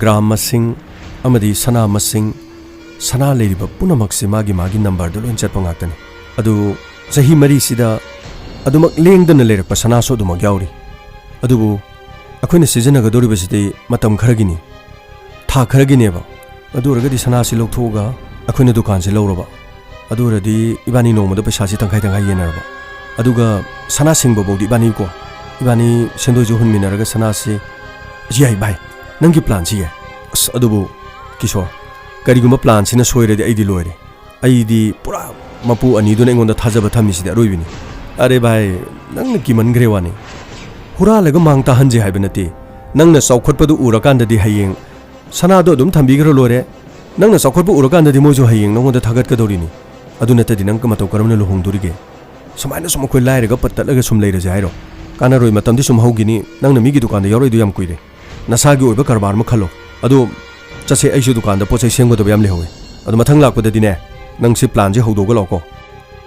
ꯒ꯭ꯔꯥꯝ ꯃꯁꯤꯡ ꯑꯃꯗꯤ ꯁꯅꯥ ꯃꯁꯤꯡ, ꯁꯅꯥ ꯂꯩꯔꯤꯕ ꯄꯨꯝꯅꯃꯛꯁꯤ ꯃꯥꯒꯤ ꯃꯥꯒꯤ ꯅꯝꯕꯔꯗ ꯂꯣꯏ ꯆꯠꯄ ꯉꯥꯛꯇꯅꯤ꯫ ꯑꯗꯨ ꯆꯍꯤ ꯃꯔꯤꯁꯤꯗ ꯑꯗꯨꯃꯛ ꯂꯦꯡꯗꯅ ꯂꯩꯔꯛꯄ ꯁꯅꯥꯁꯨ ꯑꯗꯨꯃꯛ ꯌꯥꯎꯔꯤ꯫ ꯑꯗꯨꯕꯨ ꯑꯩꯈꯣꯏꯅ ꯁꯤꯖꯤꯟꯅꯒꯗꯧꯔꯤꯕꯁꯤꯗꯤ ꯃꯇꯝ ꯈꯔꯒꯤꯅꯤ, ꯊꯥ ꯈꯔꯒꯤꯅꯦꯕ꯫ ꯑꯗꯨ ꯑꯣꯏꯔꯒꯗꯤ ꯁꯅꯥꯁꯤ ꯂꯧꯊꯣꯛꯑꯒ ꯑꯩꯈꯣꯏꯅ ꯗꯨꯀꯥꯟꯁꯤ ꯂꯧꯔꯕ, ꯑꯗꯨ ꯑꯣꯏꯔꯗꯤ ꯏꯕꯥꯅꯤ ꯅꯣꯡꯃꯗ ꯄꯩꯁꯥꯁꯤ ꯇꯪꯈꯥꯏ ꯇꯪꯈꯥꯏ ꯌꯦꯟꯅꯔꯕ, ꯑꯗꯨꯒ ꯁꯅꯥ ꯁꯤꯡꯕ ꯐꯥꯎꯗꯤ ꯏꯕꯥꯅꯤꯀꯣ, ꯏꯕꯥꯅꯤ ꯁꯦꯟꯗꯣꯏꯁꯨ ꯍꯨꯟꯃꯤꯟꯅꯔꯒ ꯁꯅꯥꯁꯤ꯫ ꯌꯥꯏ ꯚꯥꯏ, ꯅꯪꯒꯤ ꯄ꯭ꯂꯥꯟꯁꯤ ꯌꯥꯏ꯫ ꯑꯁ, ꯑꯗꯨꯕꯨ ꯀꯤꯁꯣꯔ, ꯀꯔꯤꯒꯨꯝꯕ ꯄ꯭ꯂꯥꯟꯁꯤꯅ ꯁꯣꯏꯔꯗꯤ ꯑꯩꯗꯤ ꯂꯣꯏꯔꯦ꯫ ꯑꯩꯗꯤ ꯄꯨꯔꯥ ꯃꯄꯨ ꯑꯅꯤꯗꯨꯅ ꯑꯩꯉꯣꯟꯗ ꯊꯥꯖꯕ ꯊꯝꯃꯤꯁꯤꯗꯤ ꯑꯔꯣꯏꯕꯤꯅꯤ꯫ ꯑꯔꯦ ꯚꯥꯏ, ꯅꯪꯅ ꯀꯤꯃꯟꯈ꯭ꯔꯦ ꯋꯥꯅꯤ꯫ ꯍꯨꯔꯥꯜꯂꯒ ꯃꯥꯡ ꯇꯥꯍꯟꯁꯦ ꯍꯥꯏꯕ ꯅꯠꯇꯦ꯫ ꯅꯪꯅ ꯆꯥꯎꯈꯠꯄꯗꯨ ꯎꯔꯀꯥꯟꯗꯗꯤ ꯍꯌꯦꯡ ꯁꯅꯥꯗꯣ ꯑꯗꯨꯝ ꯊꯝꯕꯤꯈ꯭ꯔ ꯂꯣꯏꯔꯦ꯫ ꯅꯪꯅ ꯆꯥꯎꯈꯠꯄ ꯎꯔꯀꯥꯟꯗꯗꯤ ꯃꯣꯏꯁꯨ ꯍꯌꯦꯡ ꯅꯉꯣꯟꯗ ꯊꯥꯒꯠꯀꯗꯧꯔꯤꯅꯤ꯫ ꯑꯗꯨ ꯅꯠꯇꯗꯤ ꯅꯪ ꯃꯇꯧ ꯀꯔꯝꯅ ꯂꯨꯍꯣꯡꯗꯣꯔꯤꯒꯦ? ꯁꯨꯃꯥꯏꯅ ꯁꯨꯝ ꯑꯩꯈꯣꯏ ꯂꯥꯏꯔꯒ ꯄꯠ ꯇꯠꯂꯒ ꯁꯨꯝ ꯂꯩꯔꯁꯦ ꯍꯥꯏꯔꯣ? ꯀꯥꯟꯅꯔꯣꯏ, ꯃꯇꯝꯗꯤ ꯁꯨꯝ ꯍꯧꯈꯤꯅꯤ꯫ ꯅꯪꯅ ꯃꯤꯒꯤ ꯗꯨꯀꯥꯟꯗ ꯌꯥꯎꯔꯛꯏꯗꯣ ꯌꯥꯝ ꯀꯨꯏꯔꯦ꯫ ꯅꯁꯥꯒꯤ ꯑꯣꯏꯕ ꯀꯔꯕꯥꯔ ꯑꯃ ꯈꯜꯂꯣ꯫ ꯑꯗꯣ ꯆꯠꯁꯦ, ꯑꯩꯁꯨ ꯗꯨꯀꯥꯟꯗ ꯄꯣꯠ ꯆꯩ ꯁꯦꯝꯒꯗꯕ ꯌꯥꯝ ꯂꯩꯍꯧꯋꯦ꯫ ꯑꯗꯣ ꯃꯊꯪ ꯂꯥꯛꯄꯗꯗꯤꯅꯦ, ꯅꯪ ꯁꯤ ꯄ꯭ꯂꯥꯟꯁꯦ ꯍꯧꯗꯣꯛꯑꯒ ꯂꯥꯛꯑꯣꯀꯣ꯫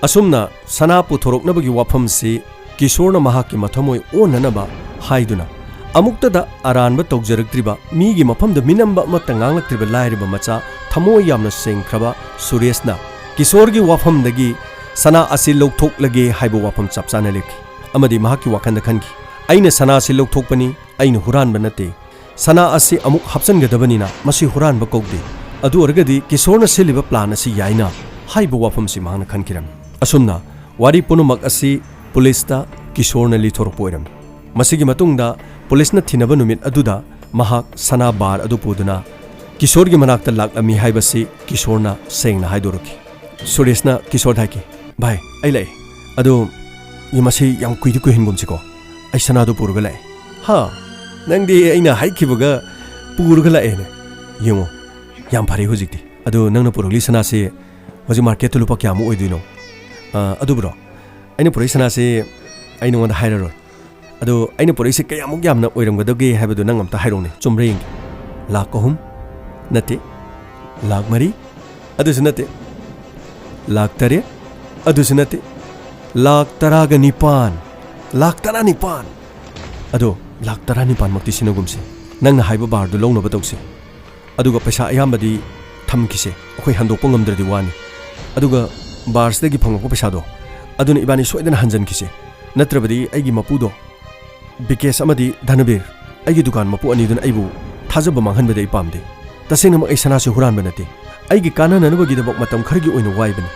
ꯑꯁꯨꯝꯅ ꯁꯅꯥ ꯄꯨꯊꯣꯔꯛꯅꯕꯒꯤ ꯋꯥꯐꯝꯁꯤ ꯀꯤꯁꯣꯔꯅ ꯃꯍꯥꯛꯀꯤ ꯃꯊꯃꯣꯏ ꯑꯣꯟꯅꯅꯕ ꯍꯥꯏꯗꯨꯅ ꯑꯃꯨꯛꯇꯗ ꯑꯔꯥꯟꯕ ꯇꯧꯖꯔꯛꯇ꯭ꯔꯤꯕ, ꯃꯤꯒꯤ ꯃꯐꯝꯗ ꯃꯤꯅꯝꯕ ꯑꯃꯠꯇ ꯉꯥꯡꯂꯛꯇ꯭ꯔꯤꯕ ꯂꯥꯏꯔꯕ ꯃꯆꯥ ꯊꯃꯣꯏ ꯌꯥꯝꯅ ꯁꯦꯡꯈ꯭ꯔꯕ ꯁꯨꯔꯦꯁꯅ ꯀꯤꯁꯣꯔꯒꯤ ꯋꯥꯐꯝꯗꯒꯤ ꯁꯅꯥ ꯑꯁꯤ ꯂꯧꯊꯣꯛꯂꯒꯦ ꯍꯥꯏꯕ ꯋꯥꯐꯝ ꯆꯞ ꯆꯥꯅ ꯂꯦꯞꯈꯤ꯫ ꯑꯃꯗꯤ ꯃꯍꯥꯛꯀꯤ ꯋꯥꯈꯜꯗ ꯈꯟꯈꯤ, "ꯑꯩꯅ ꯁꯅꯥ ꯑꯁꯤ ꯂꯧꯊꯣꯛꯄꯅꯤ, ꯑꯩꯅ ꯍꯨꯔꯥꯟꯕ ꯅꯠꯇꯦ꯫ ꯁꯅꯥ ꯑꯁꯤ ꯑꯃꯨꯛ ꯍꯥꯞꯆꯤꯟꯒꯗꯕꯅꯤꯅ ꯃꯁꯤ ꯍꯨꯔꯥꯟꯕ ꯀꯧꯗꯦ꯫ ꯑꯗꯨ ꯑꯣꯏꯔꯒꯗꯤ ꯀꯤꯁꯣꯔꯅ ꯁꯤꯜꯂꯤꯕ ꯄ꯭ꯂꯥꯟ ꯑꯁꯤ ꯌꯥꯏꯅ" ꯍꯥꯏꯕ ꯋꯥꯐꯝꯁꯤ ꯃꯍꯥꯛꯅ ꯈꯟꯈꯤꯔꯝꯃꯤ꯫ ꯑꯁꯨꯝꯅ ꯋꯥꯔꯤ ꯄꯨꯝꯅꯃꯛ ꯑꯁꯤ ꯄꯨꯂꯤꯁꯇ ꯀꯤꯁꯣꯔꯅ ꯂꯤꯊꯣꯔꯛꯄ ꯑꯣꯏꯔꯝꯃꯤ꯫ ꯃꯁꯤꯒꯤ ꯃꯇꯨꯡꯗ ꯄꯨꯂꯤꯁꯅ ꯊꯤꯅꯕ ꯅꯨꯃꯤꯠ ꯑꯗꯨꯗ ꯃꯍꯥꯛ ꯁꯅꯥ ꯕꯥꯔ ꯑꯗꯨ ꯄꯨꯗꯨꯅ ꯀꯤꯁꯣꯔꯒꯤ ꯃꯅꯥꯛꯇ ꯂꯥꯛꯂꯝꯃꯤ ꯍꯥꯏꯕꯁꯤ ꯀꯤꯁꯣꯔꯅ ꯁꯦꯡꯅ ꯍꯥꯏꯗꯣꯔꯛꯈꯤ꯫ ꯁꯨꯔꯦꯁꯅ ꯀꯤꯁꯣꯔꯗ ꯍꯥꯏꯈꯤ, "ꯚꯥꯏ, ꯑꯩ ꯂꯥꯛꯑꯦ꯫ ꯑꯗꯣ ꯃꯁꯤ ꯌꯥꯝ ꯀꯨꯏꯗꯤ ꯀꯨꯏꯍꯟꯒꯨꯝꯁꯤꯀꯣ꯫ ꯑꯩ ꯁꯅꯥꯗꯣ ꯄꯨꯔꯒ ꯂꯥꯛꯑꯦ꯫" "ꯍꯥ? ꯅꯪꯗꯤ ꯑꯩꯅ ꯍꯥꯏꯈꯤꯕꯒ ꯄꯨꯔꯒ ꯂꯥꯛꯑꯦꯅꯦ? ꯌꯦꯡꯉꯣ, ꯌꯥꯝ ꯐꯔꯦ ꯍꯧꯖꯤꯛꯇꯤ꯫ ꯑꯗꯣ ꯅꯪꯅ ꯄꯨꯔꯛꯂꯤ ꯁꯅꯥꯁꯤ ꯍꯧꯖꯤꯛ ꯃꯥꯔꯀꯦꯠꯇ ꯂꯨꯄꯥ ꯀꯌꯥꯃꯨꯛ ꯑꯣꯏꯗꯣꯏꯅꯣ?" "ꯑ, ꯑꯗꯨꯕꯨꯔꯣ? ꯑꯩꯅ ꯄꯨꯔꯛꯏ ꯁꯅꯥꯁꯤ ꯑꯩ ꯅꯉꯣꯟꯗ ꯍꯥꯏꯔꯔꯣꯏ꯫ ꯑꯗꯣ ꯑꯩꯅ ꯄꯨꯔꯛꯏꯁꯦ ꯀꯌꯥꯃꯨꯛ ꯌꯥꯝꯅ ꯑꯣꯏꯔꯝꯒꯗꯒꯦ ꯍꯥꯏꯕꯗꯨ ꯅꯪ ꯑꯝꯇ ꯍꯥꯏꯔꯛꯎꯅꯦ, ꯆꯨꯝꯕ꯭ꯔꯥ ꯌꯦꯡꯒꯦ꯫ ꯂꯥꯛ ꯑꯍꯨꯝ? ꯅꯠꯇꯦ꯫ ꯂꯥꯛ ꯃꯔꯤ? ꯑꯗꯨꯁꯨ ꯅꯠꯇꯦ꯫ ꯂꯥꯛ ꯇꯔꯦꯠ? ꯑꯗꯨꯁꯨ ꯅꯠꯇꯦ꯫ ꯂꯥꯛ ꯇꯔꯥꯒ ꯅꯤꯄꯥꯟ꯫ ꯂꯥꯛ ꯇꯔꯥꯅꯤꯄꯥꯟ! ꯑꯗꯣ ꯂꯥꯛ ꯇꯔꯥꯅꯤꯄꯥꯟꯃꯛꯇꯤ ꯁꯤꯟꯅꯒꯨꯝꯁꯦ꯫ ꯅꯪꯅ ꯍꯥꯏꯕ ꯕꯥꯔꯗꯨ ꯂꯧꯅꯕ ꯇꯧꯁꯦ꯫ ꯑꯗꯨꯒ ꯄꯩꯁꯥ ꯑꯌꯥꯝꯕꯗꯤ ꯊꯝꯈꯤꯁꯦ, ꯑꯩꯈꯣꯏ ꯍꯟꯗꯣꯛꯄ ꯉꯝꯗ꯭ꯔꯗꯤ ꯋꯥꯅꯤ꯫ ꯑꯗꯨꯒ ꯕꯥꯔꯁꯤꯗꯒꯤ ꯐꯪꯂꯛꯄ ꯄꯩꯁꯥꯗꯣ, ꯑꯗꯨꯅ ꯏꯕꯥꯅꯤ ꯁꯣꯏꯗꯅ ꯍꯟꯖꯤꯟꯈꯤꯁꯦ꯫ ꯅꯠꯇ꯭ꯔꯕꯗꯤ ꯑꯩꯒꯤ ꯃꯄꯨꯗꯣ, ꯕꯤꯀꯦꯁ ꯑꯃꯗꯤ ꯙꯅꯕꯤꯔ, ꯑꯩꯒꯤ ꯗꯨꯀꯥꯟ ꯃꯄꯨ ꯑꯅꯤꯗꯨꯅ ꯑꯩꯕꯨ ꯊꯥꯖꯕ ꯃꯥꯡꯍꯟꯕꯗꯤ ꯑꯩ ꯄꯥꯝꯗꯦ꯫ ꯇꯁꯦꯡꯅꯃꯛ ꯑꯩ ꯁꯅꯥꯁꯤ ꯍꯨꯔꯥꯟꯕ ꯅꯠꯇꯦ꯫ ꯑꯩꯒꯤ ꯀꯥꯟꯅꯅꯅꯕꯒꯤꯗꯃꯛ ꯃꯇꯝ ꯈꯔꯒꯤ ꯑꯣꯏꯅ ꯋꯥꯏꯕꯅꯤ꯫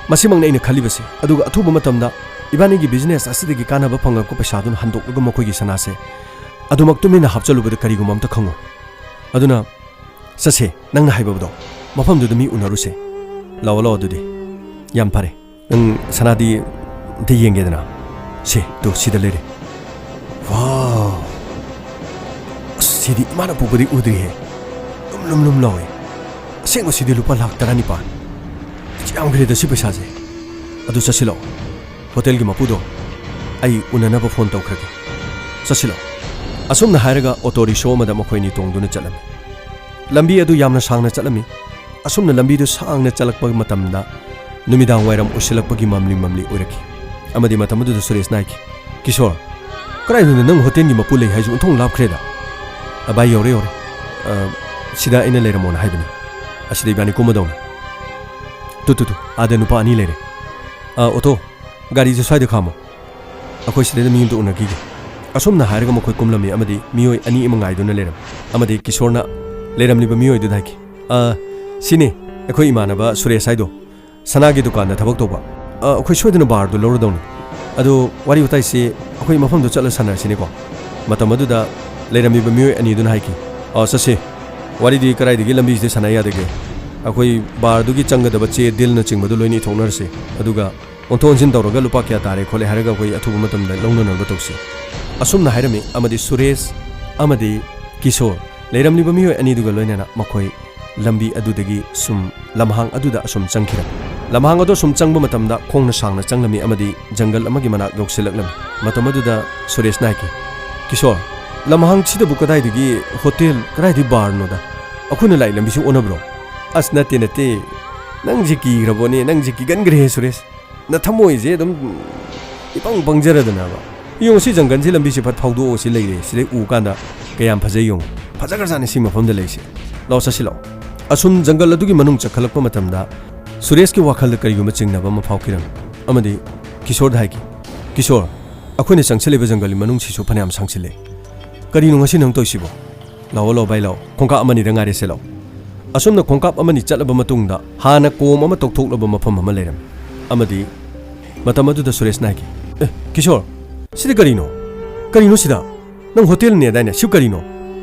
ꯃꯁꯤꯃꯛꯅꯤ ꯑꯩꯅ ꯈꯜꯂꯤꯕꯁꯦ꯫ ꯑꯗꯨꯒ ꯑꯊꯨꯕ ꯃꯇꯝꯗ ꯏꯕꯥꯅꯤꯒꯤ ꯕꯤꯖꯤꯅꯦꯁ ꯑꯁꯤꯗꯒꯤ ꯀꯥꯟꯅꯕ ꯐꯪꯂꯛꯄ ꯄꯩꯁꯥꯗꯨꯅ ꯍꯟꯗꯣꯛꯂꯒ ꯃꯈꯣꯏꯒꯤ ꯁꯅꯥꯁꯦ ꯑꯗꯨꯃꯛ ꯇꯨꯃꯤꯟꯅ ꯍꯥꯞꯆꯜꯂꯨꯕꯗ ꯀꯔꯤꯒꯨꯝꯕ ꯑꯝꯇ ꯈꯪꯉꯣ꯫ ꯑꯗꯨꯅ ꯆꯠꯁꯦ, ꯅꯪꯅ ꯍꯥꯏꯕꯗꯣ, ꯃꯐꯝꯗꯨꯗ ꯃꯤ ꯎꯅꯔꯨꯁꯦ꯫ ꯂꯥꯛꯑꯣ, ꯂꯥꯛꯑꯣ ꯑꯗꯨꯗꯤ꯫ ꯌꯥꯝ ꯐꯔꯦ꯫ ꯅꯪ ꯁꯅꯥꯗꯤ ꯑꯝꯇ ꯌꯦꯡꯒꯦꯗꯅ꯫ ꯁꯦ, ꯇꯨ, ꯁꯤꯗ ꯂꯩꯔꯦ꯫ ꯋꯥꯎ! ꯑꯁ, ꯁꯤꯗꯤ ꯏꯃꯥꯅ ꯄꯨꯕꯗꯤ ꯎꯗ꯭ꯔꯤꯍꯦ꯫ ꯂꯨꯝ ꯂꯨꯝ ꯂꯨꯝ ꯂꯥꯎꯋꯦ꯫ ꯑꯁꯦꯡꯕꯁꯤꯗꯤ ꯂꯨꯄꯥ ꯂꯥꯈ ꯇꯔꯥꯅꯤꯄꯥꯟ꯫ ꯑꯁ, ꯌꯥꯝꯈ꯭ꯔꯦꯗ ꯁꯤ ꯄꯩꯁꯥꯁꯦ꯫ ꯑꯗꯨ ꯆꯠꯁꯤꯜꯂꯛꯑꯣ꯫ ꯍꯣꯇꯦꯜꯒꯤ ꯃꯄꯨꯗꯣ ꯑꯩ ꯎꯅꯅꯕ ꯐꯣꯟ ꯇꯧꯈ꯭ꯔꯒꯦ꯫ ꯆꯠꯁꯤꯜꯂꯛꯑꯣ꯫ ꯑꯁꯨꯝꯅ ꯍꯥꯏꯔꯒ ꯑꯣꯇꯣ ꯔꯤꯛꯁꯣ ꯑꯃꯗ ꯃꯈꯣꯏꯅꯤ ꯇꯣꯡꯗꯨꯅ ꯆꯠꯂꯝꯃꯤ꯫ ꯂꯝꯕꯤ ꯑꯗꯨ ꯌꯥꯝꯅ ꯁꯥꯡꯅ ꯆꯠꯂꯝꯃꯤ꯫ ꯑꯁꯨꯝꯅ ꯂꯝꯕꯤꯗꯨ ꯁꯥꯡꯅ ꯆꯠꯂꯛꯄ ꯃꯇꯝꯗ ꯅꯨꯃꯤꯗꯥꯡ ꯋꯥꯏꯔꯝ ꯑꯣꯏꯁꯤꯜꯂꯛꯄꯒꯤ ꯃꯝꯂꯤ ꯃꯝꯂꯤ ꯑꯣꯏꯔꯛꯈꯤ꯫ ꯑꯃꯗꯤ ꯃꯇꯝ ꯑꯗꯨꯗ ꯁꯨꯔꯦꯁꯅ ꯍꯥꯏꯈꯤ, "ꯀꯤꯁꯣꯔ, ꯀꯗꯥꯏꯗꯅꯣ ꯅꯪ ꯍꯣꯇꯦꯜꯒꯤ ꯃꯄꯨ ꯂꯩ ꯍꯥꯏꯁꯤ? ꯑꯣꯟꯊꯣꯛꯅ ꯂꯥꯞꯈ꯭ꯔꯦꯗ꯫" "ꯑ, ꯚꯥꯏ, ꯌꯧꯔꯦ, ꯌꯧꯔꯦ꯫ ꯑ, ꯁꯤꯗ ꯑꯩꯅ ꯂꯩꯔꯝꯃꯣꯅ ꯍꯥꯏꯕꯅꯤ꯫ ꯑꯁꯤꯗ ꯏꯕꯥꯅꯤ ꯀꯨꯝꯃꯗꯧꯅꯤ꯫ ꯇꯨ, ꯇꯨ, ꯇꯨ, ꯑꯥꯗ ꯅꯨꯄꯥ ꯑꯅꯤ ꯂꯩꯔꯦ꯫ ꯑ, ꯑꯣꯇꯣ, ꯒꯥꯔꯤꯁꯦ ꯁ꯭ꯋꯥꯏꯗ ꯈꯥꯝꯃꯣ꯫ ꯑꯩꯈꯣꯏ ꯁꯤꯗꯩꯗ ꯃꯤ ꯑꯃꯇ ꯎꯅꯈꯤꯒꯦ꯫" ꯑꯁꯨꯝꯅ ꯍꯥꯏꯔꯒ ꯃꯈꯣꯏ ꯀꯨꯝꯂꯝꯃꯤ ꯑꯃꯗꯤ ꯃꯤꯑꯣꯏ ꯑꯅꯤ ꯑꯃ ꯉꯥꯏꯗꯨꯅ ꯂꯩꯔꯝꯃꯤ꯫ ꯑꯃꯗꯤ ꯀꯤꯁꯣꯔꯅ ꯂꯩꯔꯝꯂꯤꯕ ꯃꯤꯑꯣꯏꯗꯨꯗ ꯍꯥꯏꯈꯤ, "ꯑ, ꯁꯤꯅꯤ ꯑꯩꯈꯣꯏ ꯏꯃꯥꯟꯅꯕ ꯁꯨꯔꯦꯁ ꯍꯥꯏꯗꯣ꯫ ꯁꯅꯥꯒꯤ ꯗꯨꯀꯥꯟꯗ ꯊꯕꯛ ꯇꯧꯕ꯫ ꯑ, ꯑꯩꯈꯣꯏ ꯁꯣꯏꯗꯅ ꯕꯥꯔꯗꯨ ꯂꯧꯔꯗꯧꯅꯤ꯫ ꯑꯗꯣ ꯋꯥꯔꯤ ꯋꯥꯇꯥꯏꯁꯤ ꯑꯩꯈꯣꯏ ꯃꯐꯝꯗꯨ ꯆꯠꯂ ꯁꯥꯟꯅꯔꯁꯤꯅꯦꯀꯣ꯫" ꯃꯇꯝ ꯑꯗꯨꯗ ꯂꯩꯔꯝꯃꯤꯕ ꯃꯤꯑꯣꯏ ꯑꯅꯤꯗꯨꯅ ꯍꯥꯏꯈꯤ, "ꯑ, ꯆꯠꯁꯤ꯫ ꯋꯥꯔꯤꯗꯤ ꯀꯗꯥꯏꯗꯒꯤ ꯂꯝꯕꯤꯁꯤꯗ ꯁꯥꯟꯅ ꯌꯥꯗꯒꯦ? ꯑꯩꯈꯣꯏ ꯕꯥꯔꯗꯨꯒꯤ ꯆꯪꯒꯗꯕ ꯆꯦ, ꯗꯤꯜꯅꯆꯤꯡꯕꯗꯨ ꯂꯣꯏꯅ ꯏꯊꯣꯛꯅꯔꯁꯤ꯫ ꯑꯗꯨꯒ ꯑꯣꯟꯊꯣꯛ ꯑꯣꯟꯁꯤꯟ ꯇꯧꯔꯒ ꯂꯨꯄꯥ ꯀꯌꯥ ꯇꯥꯔꯦ ꯈꯣꯠꯂꯦ ꯍꯥꯏꯔꯒ ꯑꯩꯈꯣꯏ ꯑꯊꯨꯕ ꯃꯇꯝꯗ ꯂꯧꯅꯅꯕ ꯇꯧꯁꯤ꯫" ꯑꯁꯨꯝꯅ ꯍꯥꯏꯔꯝꯃꯤ ꯑꯃꯗꯤ ꯁꯨꯔꯦꯁ ꯑꯃꯗꯤ ꯀꯤꯁꯣꯔ ꯂꯩꯔꯝꯂꯤꯕ ꯃꯤꯑꯣꯏ ꯑꯅꯤꯗꯨꯒ ꯂꯣꯏꯅꯅ ꯃꯈꯣꯏ ꯂꯝꯕꯤ ꯑꯗꯨꯗꯒꯤ ꯁꯨꯝ ꯂꯝꯍꯥꯡ ꯑꯗꯨꯗ ꯑꯁꯨꯝ ꯆꯪꯈꯤꯔꯝꯃꯤ꯫ ꯂꯝꯍꯥꯡ ꯑꯗꯨ ꯁꯨꯝ ꯆꯪꯕ ꯃꯇꯝꯗ ꯈꯣꯡꯅ ꯁꯥꯡꯅ ꯆꯪꯂꯝꯃꯤ ꯑꯃꯗꯤ ꯖꯪꯒꯜ ꯑꯃꯒꯤ ꯃꯅꯥꯛ ꯌꯧꯁꯤꯜꯂꯛꯂꯝꯃꯤ꯫ ꯃꯇꯝ ꯑꯗꯨꯗ ꯁꯨꯔꯦꯁꯅ ꯍꯥꯏꯈꯤ, "ꯀꯤꯁꯣꯔ, ꯂꯝꯍꯥꯡꯁꯤꯗꯕꯨ ꯀꯗꯥꯏꯗꯒꯤ ꯍꯣꯇꯦꯜ, ꯀꯗꯥꯏꯗꯒꯤ ꯕꯥꯔꯅꯣꯗ? ꯑꯩꯈꯣꯏꯅ ꯂꯥꯛꯏ ꯂꯝꯕꯤꯁꯤ ꯑꯣꯟꯅꯕ꯭ꯔꯣ?" "ꯑꯁ, ꯅꯠꯇꯦ, ꯅꯠꯇꯦ꯫ ꯅꯪꯁꯦ ꯀꯤꯈ꯭ꯔꯕꯣꯅꯦ, ꯅꯪꯁꯦ ꯀꯤꯒꯟꯈ꯭ꯔꯦꯍꯦ ꯁꯨꯔꯦꯁ꯫ ꯅꯊꯃꯣꯏꯁꯦ ꯑꯗꯨꯝ ꯏꯄꯪ ꯄꯪꯖꯔꯗꯅꯕ꯫ ꯌꯦꯡꯉꯨ, ꯁꯤ ꯖꯪꯒꯜꯁꯤ ꯂꯝꯕꯤꯁꯤ ꯐꯠ ꯐꯥꯎꯗꯣꯛꯑꯣ, ꯁꯤ ꯂꯩꯔꯦ꯫ ꯁꯤꯗꯩ ꯎ ꯀꯥꯟꯗ ꯀꯌꯥꯝ ꯐꯖꯩ ꯌꯦꯡꯉꯨ꯫ ꯐꯖꯈ꯭ꯔꯖꯥꯠꯅꯤ ꯁꯤ ꯃꯐꯝꯗ ꯂꯩꯁꯦ꯫ ꯂꯥꯛꯑꯣ, ꯆꯠꯁꯤ ꯂꯥꯛꯑꯣ꯫" ꯑꯁꯨꯝ ꯖꯪꯒꯜ ꯑꯗꯨꯒꯤ ꯃꯅꯨꯡ ꯆꯠꯈꯠꯂꯛꯄ ꯃꯇꯝꯗ ꯁꯨꯔꯦꯁꯀꯤ ꯋꯥꯈꯜꯗ ꯀꯔꯤꯒꯨꯝꯕ ꯆꯤꯡꯅꯕ ꯑꯃ ꯐꯥꯎꯈꯤꯔꯝꯃꯤ ꯑꯃꯗꯤ ꯀꯤꯁꯣꯔꯗ ꯍꯥꯏꯈꯤ, "ꯀꯤꯁꯣꯔ, ꯑꯩꯈꯣꯏꯅ ꯆꯪꯁꯤꯜꯂꯤꯕ ꯖꯪꯒꯜꯒꯤ ꯃꯅꯨꯡꯁꯤꯁꯨ ꯐꯅꯌꯥꯝ ꯁꯥꯡꯁꯤꯜꯂꯦ꯫ ꯀꯔꯤꯅꯣ ꯉꯁꯤ ꯅꯪ ꯇꯧꯔꯤꯁꯤꯕꯣ? ꯂꯥꯛꯑꯣ, ꯂꯥꯛꯑꯣ, ꯚꯥꯏ, ꯂꯥꯛꯑꯣ꯫ ꯈꯣꯡꯀꯥꯞ ꯑꯃꯅꯤꯗ ꯉꯥꯏꯔꯦꯁꯦ, ꯂꯥꯛꯑꯣ꯫" ꯑꯁꯨꯝꯅ ꯈꯣꯡꯀꯥꯞ ꯑꯃꯅꯤ ꯆꯠꯂꯕ ꯃꯇꯨꯡꯗ ꯍꯥꯟꯅ ꯀꯣꯝ ꯑꯃ ꯇꯧꯊꯣꯛꯂꯕ ꯃꯐꯝ ꯑꯃ ꯂꯩꯔꯝꯃꯤ꯫ ꯑꯃꯗꯤ ꯃꯇꯝ ꯑꯗꯨꯗ ꯁꯨꯔꯦꯁꯅ ꯍꯥꯏꯈꯤ, "ꯑꯦ, ꯀꯤꯁꯣꯔ, ꯁꯤꯗꯤ ꯀꯔꯤꯅꯣ? ꯀꯔꯤꯅꯣ ꯁꯤꯗ? ꯅꯪ ꯍꯣꯇꯦꯜꯅꯦꯗꯥꯏꯅꯦ? ꯁꯤ ꯀꯔꯤꯅꯣ?"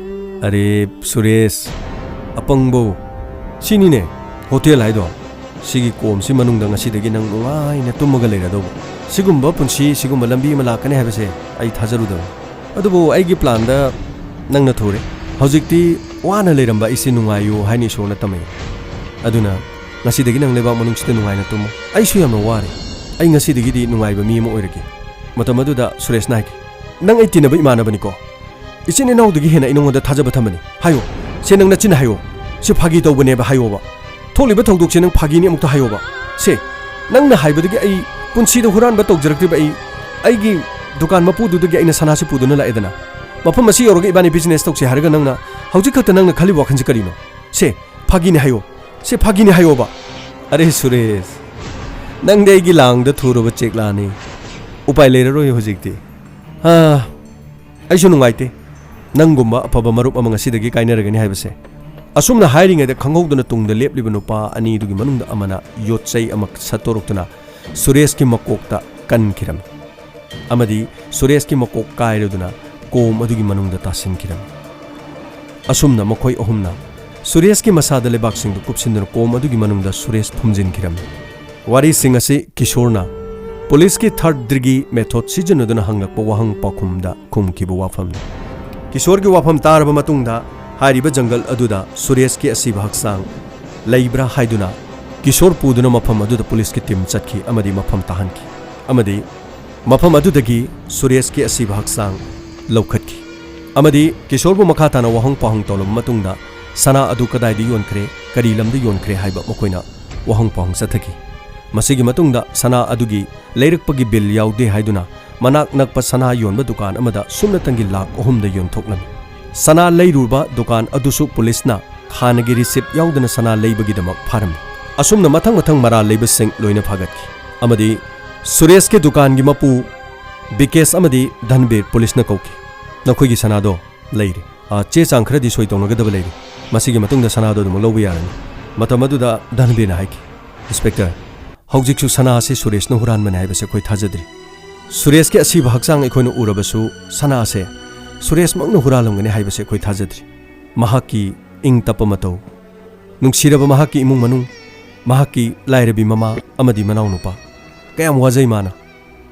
"ꯑꯔꯦ, ꯁꯨꯔꯦꯁ, ꯑꯄꯪꯕꯧ, ꯁꯤꯅꯤꯅꯦ ꯍꯣꯇꯦꯜ ꯍꯥꯏꯗꯣ꯫ ꯁꯤꯒꯤ ꯀꯣꯝꯁꯤ ꯃꯅꯨꯡꯗ ꯉꯁꯤꯗꯒꯤ ꯅꯪ ꯅꯨꯡꯉꯥꯏꯅ ꯇꯨꯝꯃꯒ ꯂꯩꯔꯗꯧꯕ꯫ ꯁꯤꯒꯨꯝꯕ ꯄꯨꯟꯁꯤ, ꯁꯤꯒꯨꯝꯕ ꯂꯝꯕꯤ ꯑꯃ ꯂꯥꯛꯀꯅꯤ ꯍꯥꯏꯕꯁꯦ ꯑꯩ ꯊꯥꯖꯔꯨꯗꯕꯅꯤ꯫ ꯑꯗꯨꯕꯨ ꯑꯩꯒꯤ ꯄ꯭ꯂꯥꯟꯗ ꯅꯪꯅ ꯊꯨꯔꯦ꯫ ꯍꯧꯖꯤꯛꯇꯤ ꯋꯥꯅ ꯂꯩꯔꯝꯕ ꯑꯩꯁꯦ ꯅꯨꯡꯉꯥꯏꯌꯨ ꯍꯥꯏꯅ ꯏꯁꯣꯔꯅ ꯇꯝꯃꯛꯏ꯫ ꯑꯗꯨꯅ ꯉꯁꯤꯗꯒꯤ ꯅꯪ ꯂꯩꯕꯥꯛ ꯃꯅꯨꯡꯁꯤꯗ ꯅꯨꯡꯉꯥꯏꯅ ꯇꯨꯝꯃꯨ꯫ ꯑꯩꯁꯨ ꯌꯥꯝꯅ ꯋꯥꯔꯦ꯫ ꯑꯩ ꯉꯁꯤꯗꯒꯤꯗꯤ ꯅꯨꯡꯉꯥꯏꯕ ꯃꯤ ꯑꯃ ꯑꯣꯏꯔꯒꯦ꯫ ꯃꯇꯝ ꯑꯗꯨꯗ ꯁꯨꯔꯦꯁꯅ ꯍꯥꯏꯈꯤ, "ꯅꯪ ꯑꯩ ꯇꯤꯟꯅꯕ ꯏꯃꯥꯟꯅꯕꯅꯤꯀꯣ꯫ ꯏꯆꯤꯟ ꯏꯅꯥꯎꯗꯒꯤ ꯍꯦꯟꯅ ꯑꯩ ꯅꯉꯣꯟꯗ ꯊꯥꯖꯕ ꯊꯝꯕꯅꯤ꯫ ꯍꯥꯏꯌꯣ꯫ ꯁꯦ, ꯅꯪ ꯅꯆꯤꯟ ꯍꯥꯏꯌꯣ꯫ ꯁꯤ ꯐꯥꯒꯤ ꯇꯧꯕꯅꯦꯕ ꯍꯥꯏꯌꯣꯕ꯫ ꯊꯣꯛꯂꯤꯕ ꯊꯧꯗꯣꯛꯁꯦ ꯅꯪ ꯐꯥꯒꯤꯅꯤ ꯑꯃꯨꯛꯇ ꯍꯥꯏꯌꯣꯕ꯫ ꯁꯦ, ꯅꯪꯅ ꯍꯥꯏꯕꯗꯒꯤ ꯑꯩ ꯄꯨꯟꯁꯤꯗ ꯍꯨꯔꯥꯟꯕ ꯇꯧꯖꯔꯛꯇ꯭ꯔꯤꯕ ꯑꯩ, ꯑꯩꯒꯤ ꯗꯨꯀꯥꯟ ꯃꯄꯨꯗꯨꯗꯒꯤ ꯑꯩꯅ ꯁꯅꯥꯁꯤ ꯄꯨꯗꯨꯅ ꯂꯥꯛꯑꯦꯗꯅ꯫ ꯃꯐꯝ ꯑꯁꯤ ꯌꯧꯔꯒ ꯏꯕꯥꯅꯤ ꯕꯤꯖꯤꯅꯦꯁ ꯇꯧꯁꯦ ꯍꯥꯏꯔꯒ ꯅꯪꯅ ꯍꯧꯖꯤꯛ ꯈꯛꯇ ꯅꯪꯅ ꯈꯜꯂꯤꯕ ꯋꯥꯈꯜꯁꯤ ꯀꯔꯤꯅꯣ? ꯁꯦ, ꯐꯥꯒꯤꯅꯤ ꯍꯥꯏꯌꯣ꯫ ꯁꯦ, ꯐꯥꯒꯤꯅꯤ ꯍꯥꯏꯌꯣꯕ꯫" "ꯑꯔꯦ ꯁꯨꯔꯦꯁ, ꯅꯪꯗꯤ ꯑꯩꯒꯤ ꯂꯥꯡꯗ ꯊꯨꯔꯕ ꯆꯦꯛꯂꯥꯅꯤ꯫ ꯎꯄꯥꯏ ꯂꯩꯔꯔꯣꯏ ꯍꯧꯖꯤꯛꯇꯤ꯫ ꯑꯥ, ꯑꯩꯁꯨ ꯅꯨꯡꯉꯥꯏꯇꯦ꯫ ꯅꯪꯒꯨꯝꯕ ꯑꯐꯕ ꯃꯔꯨꯞ ꯑꯃ ꯉꯁꯤꯗꯒꯤ ꯀꯥꯏꯅꯔꯒꯅꯤ ꯍꯥꯏꯕꯁꯦ꯫" ꯑꯁꯨꯝꯅ ꯍꯥꯏꯔꯤꯉꯩꯗ ꯈꯪꯍꯧꯗꯅ ꯇꯨꯡꯗ ꯂꯦꯞꯂꯤꯕ ꯅꯨꯄꯥ ꯑꯅꯤꯗꯨꯒꯤ ꯃꯅꯨꯡꯗ ꯑꯃꯅ ꯌꯣꯠꯆꯩ ꯑꯃ ꯁꯠꯇꯣꯔꯛꯇꯨꯅ ꯁꯨꯔꯦꯁꯀꯤ ꯃꯀꯣꯛꯇ ꯀꯟꯈꯤꯔꯝꯃꯤ꯫ ꯑꯃꯗꯤ ꯁꯨꯔꯦꯁꯀꯤ ꯃꯀꯣꯛ ꯀꯥꯏꯔꯗꯨꯅ ꯀꯣꯝ ꯑꯗꯨꯒꯤ ꯃꯅꯨꯡꯗ ꯇꯥꯁꯤꯟꯈꯤꯔꯝꯃꯤ꯫ ꯑꯁꯨꯝꯅ ꯃꯈꯣꯏ ꯑꯍꯨꯝꯅ ꯁꯨꯔꯦꯁꯀꯤ ꯃꯁꯥꯗ ꯂꯩꯕꯥꯛꯁꯤꯡꯗꯨ ꯀꯨꯞꯁꯤꯟꯗꯨꯅ ꯀꯣꯝ ꯑꯗꯨꯒꯤ ꯃꯅꯨꯡꯗ ꯁꯨꯔꯦꯁ ꯐꯨꯝꯖꯤꯟꯈꯤꯔꯝꯃꯤ꯫ ꯋꯥꯔꯤꯁꯤꯡ ꯑꯁꯤ ꯀꯤꯁꯣꯔꯅ ꯄꯨꯂꯤꯁꯀꯤ ꯊꯥꯔꯗ ꯗꯤꯒ꯭ꯔꯤ ꯃꯦꯊꯣꯗ ꯁꯤꯖꯤꯟꯅꯗꯨꯅ ꯍꯪꯂꯛꯄ ꯋꯥꯍꯪ ꯄꯥꯎꯈꯨꯝꯗ ꯈꯨꯝꯈꯤꯕ ꯋꯥꯐꯝꯅꯤ꯫ ꯀꯤꯁꯣꯔꯒꯤ ꯋꯥꯐꯝ ꯇꯥꯔꯕ ꯃꯇꯨꯡꯗ ꯍꯥꯏꯔꯤꯕ ꯖꯪꯒꯜ ꯑꯗꯨꯗ ꯁꯨꯔꯦꯁꯀꯤ ꯑꯁꯤꯕ ꯍꯛꯆꯥꯡ ꯂꯩꯕ꯭ꯔꯥ ꯍꯥꯏꯗꯨꯅ ꯀꯤꯁꯣꯔ ꯄꯨꯗꯨꯅ ꯃꯐꯝ ꯑꯗꯨꯗ ꯄꯨꯂꯤꯁꯀꯤ ꯇꯤꯝ ꯆꯠꯈꯤ ꯑꯃꯗꯤ ꯃꯐꯝ ꯇꯥꯍꯟꯈꯤ꯫ ꯑꯃꯗꯤ ꯃꯐꯝ ꯑꯗꯨꯗꯒꯤ ꯁꯨꯔꯦꯁꯀꯤ ꯑꯁꯤꯕ ꯍꯛꯆꯥꯡ ꯂꯧꯈꯠꯈꯤ꯫ ꯑꯃꯗꯤ ꯀꯤꯁꯣꯔꯕꯨ ꯃꯈꯥ ꯇꯥꯅ ꯋꯥꯍꯪ ꯄꯥꯎꯍꯪ ꯇꯧꯔꯕ ꯃꯇꯨꯡꯗ ꯁꯅꯥ ꯑꯗꯨ ꯀꯗꯥꯏꯗ ꯌꯣꯟꯈ꯭ꯔꯦ, ꯀꯔꯤ ꯂꯝꯗ ꯌꯣꯟꯈ꯭ꯔꯦ ꯍꯥꯏꯕ ꯃꯈꯣꯏꯅ ꯋꯥꯍꯪ ꯄꯥꯎꯍꯪ ꯆꯠꯊꯈꯤ꯫ ꯃꯁꯤꯒꯤ ꯃꯇꯨꯡꯗ ꯁꯅꯥ ꯑꯗꯨꯒꯤ ꯂꯩꯔꯛꯄꯒꯤ ꯕꯤꯜ ꯌꯥꯎꯗꯦ ꯍꯥꯏꯗꯨꯅ ꯃꯅꯥꯛ ꯅꯛꯄ ꯁꯅꯥ ꯌꯣꯟꯕ ꯗꯨꯀꯥꯟ ꯑꯃꯗ ꯁꯨꯞꯅꯇꯪꯒꯤ ꯂꯥꯈ ꯑꯍꯨꯝꯗ ꯌꯣꯟꯊꯣꯛꯂꯝꯃꯤ꯫ ꯁꯅꯥ ꯂꯩꯔꯨꯕ ꯗꯨꯀꯥꯟ ꯑꯗꯨꯁꯨ ꯄꯨꯂꯤꯁꯅ ꯍꯥꯟꯅꯒꯤ ꯔꯤꯁꯤꯞ ꯌꯥꯎꯗꯅ ꯁꯅꯥ ꯂꯩꯕꯒꯤꯗꯃꯛ ꯐꯥꯔꯝꯃꯤ꯫ ꯑꯁꯨꯝꯅ ꯃꯊꯪ ꯃꯊꯪ ꯃꯔꯥꯜ ꯂꯩꯕꯁꯤꯡ ꯂꯣꯏꯅ ꯐꯥꯒꯠꯈꯤ꯫ ꯑꯃꯗꯤ ꯁꯨꯔꯦꯁꯀꯤ ꯗꯨꯀꯥꯟꯒꯤ ꯃꯄꯨ ꯕꯤꯀꯦꯁ ꯑꯃꯗꯤ ꯙꯟꯕꯤꯔ ꯄꯨꯂꯤꯁꯅ ꯀꯧꯈꯤ꯫ "ꯅꯈꯣꯏꯒꯤ ꯁꯅꯥꯗꯣ ꯂꯩꯔꯦ꯫ ꯑ, ꯆꯦ ꯆꯥꯡ ꯈꯔꯗꯤ ꯁꯣꯏ ꯇꯧꯅꯒꯗꯕ ꯂꯩꯔꯤ꯫ ꯃꯁꯤꯒꯤ ꯃꯇꯨꯡꯗ ꯁꯅꯥꯗꯣ ꯑꯗꯨꯃꯛ ꯂꯧꯕ ꯌꯥꯔꯅꯤ꯫" ꯃꯇꯝ ꯑꯗꯨꯗ ꯙꯟꯕꯤꯔꯅ ꯍꯥꯏꯈꯤ, "ꯏꯟꯁꯄꯦꯛꯇꯔ, ꯍꯧꯖꯤꯛꯁꯨ ꯁꯅꯥ ꯑꯁꯤ ꯁꯨꯔꯦꯁꯅ ꯍꯨꯔꯥꯟꯕꯅꯤ ꯍꯥꯏꯕꯁꯤ ꯑꯩꯈꯣꯏ ꯊꯥꯖꯗ꯭ꯔꯤ꯫ ꯁꯨꯔꯦꯁꯀꯤ ꯑꯁꯤꯕ ꯍꯛꯆꯥꯡ ꯑꯩꯈꯣꯏꯅ ꯎꯔꯕꯁꯨ ꯁꯅꯥ ꯑꯁꯦ ꯁꯨꯔꯦꯁꯃꯛꯅ ꯍꯨꯔꯥꯜꯂꯝꯒꯅꯤ ꯍꯥꯏꯕꯁꯤ ꯑꯩꯈꯣꯏ ꯊꯥꯖꯗ꯭ꯔꯤ꯫ ꯃꯍꯥꯛꯀꯤ ꯏꯪ ꯇꯞꯄ ꯃꯇꯧ, ꯅꯨꯡꯁꯤꯔꯕ ꯃꯍꯥꯛꯀꯤ ꯏꯃꯨꯡ ꯃꯅꯨꯡ, ꯃꯍꯥꯛꯀꯤ ꯂꯥꯏꯔꯕꯤ ꯃꯃꯥ ꯑꯃꯗꯤ ꯃꯅꯥꯎꯅꯨꯄꯥ꯫ ꯀꯌꯥꯝ ꯋꯥꯖꯩ ꯃꯥꯅ꯫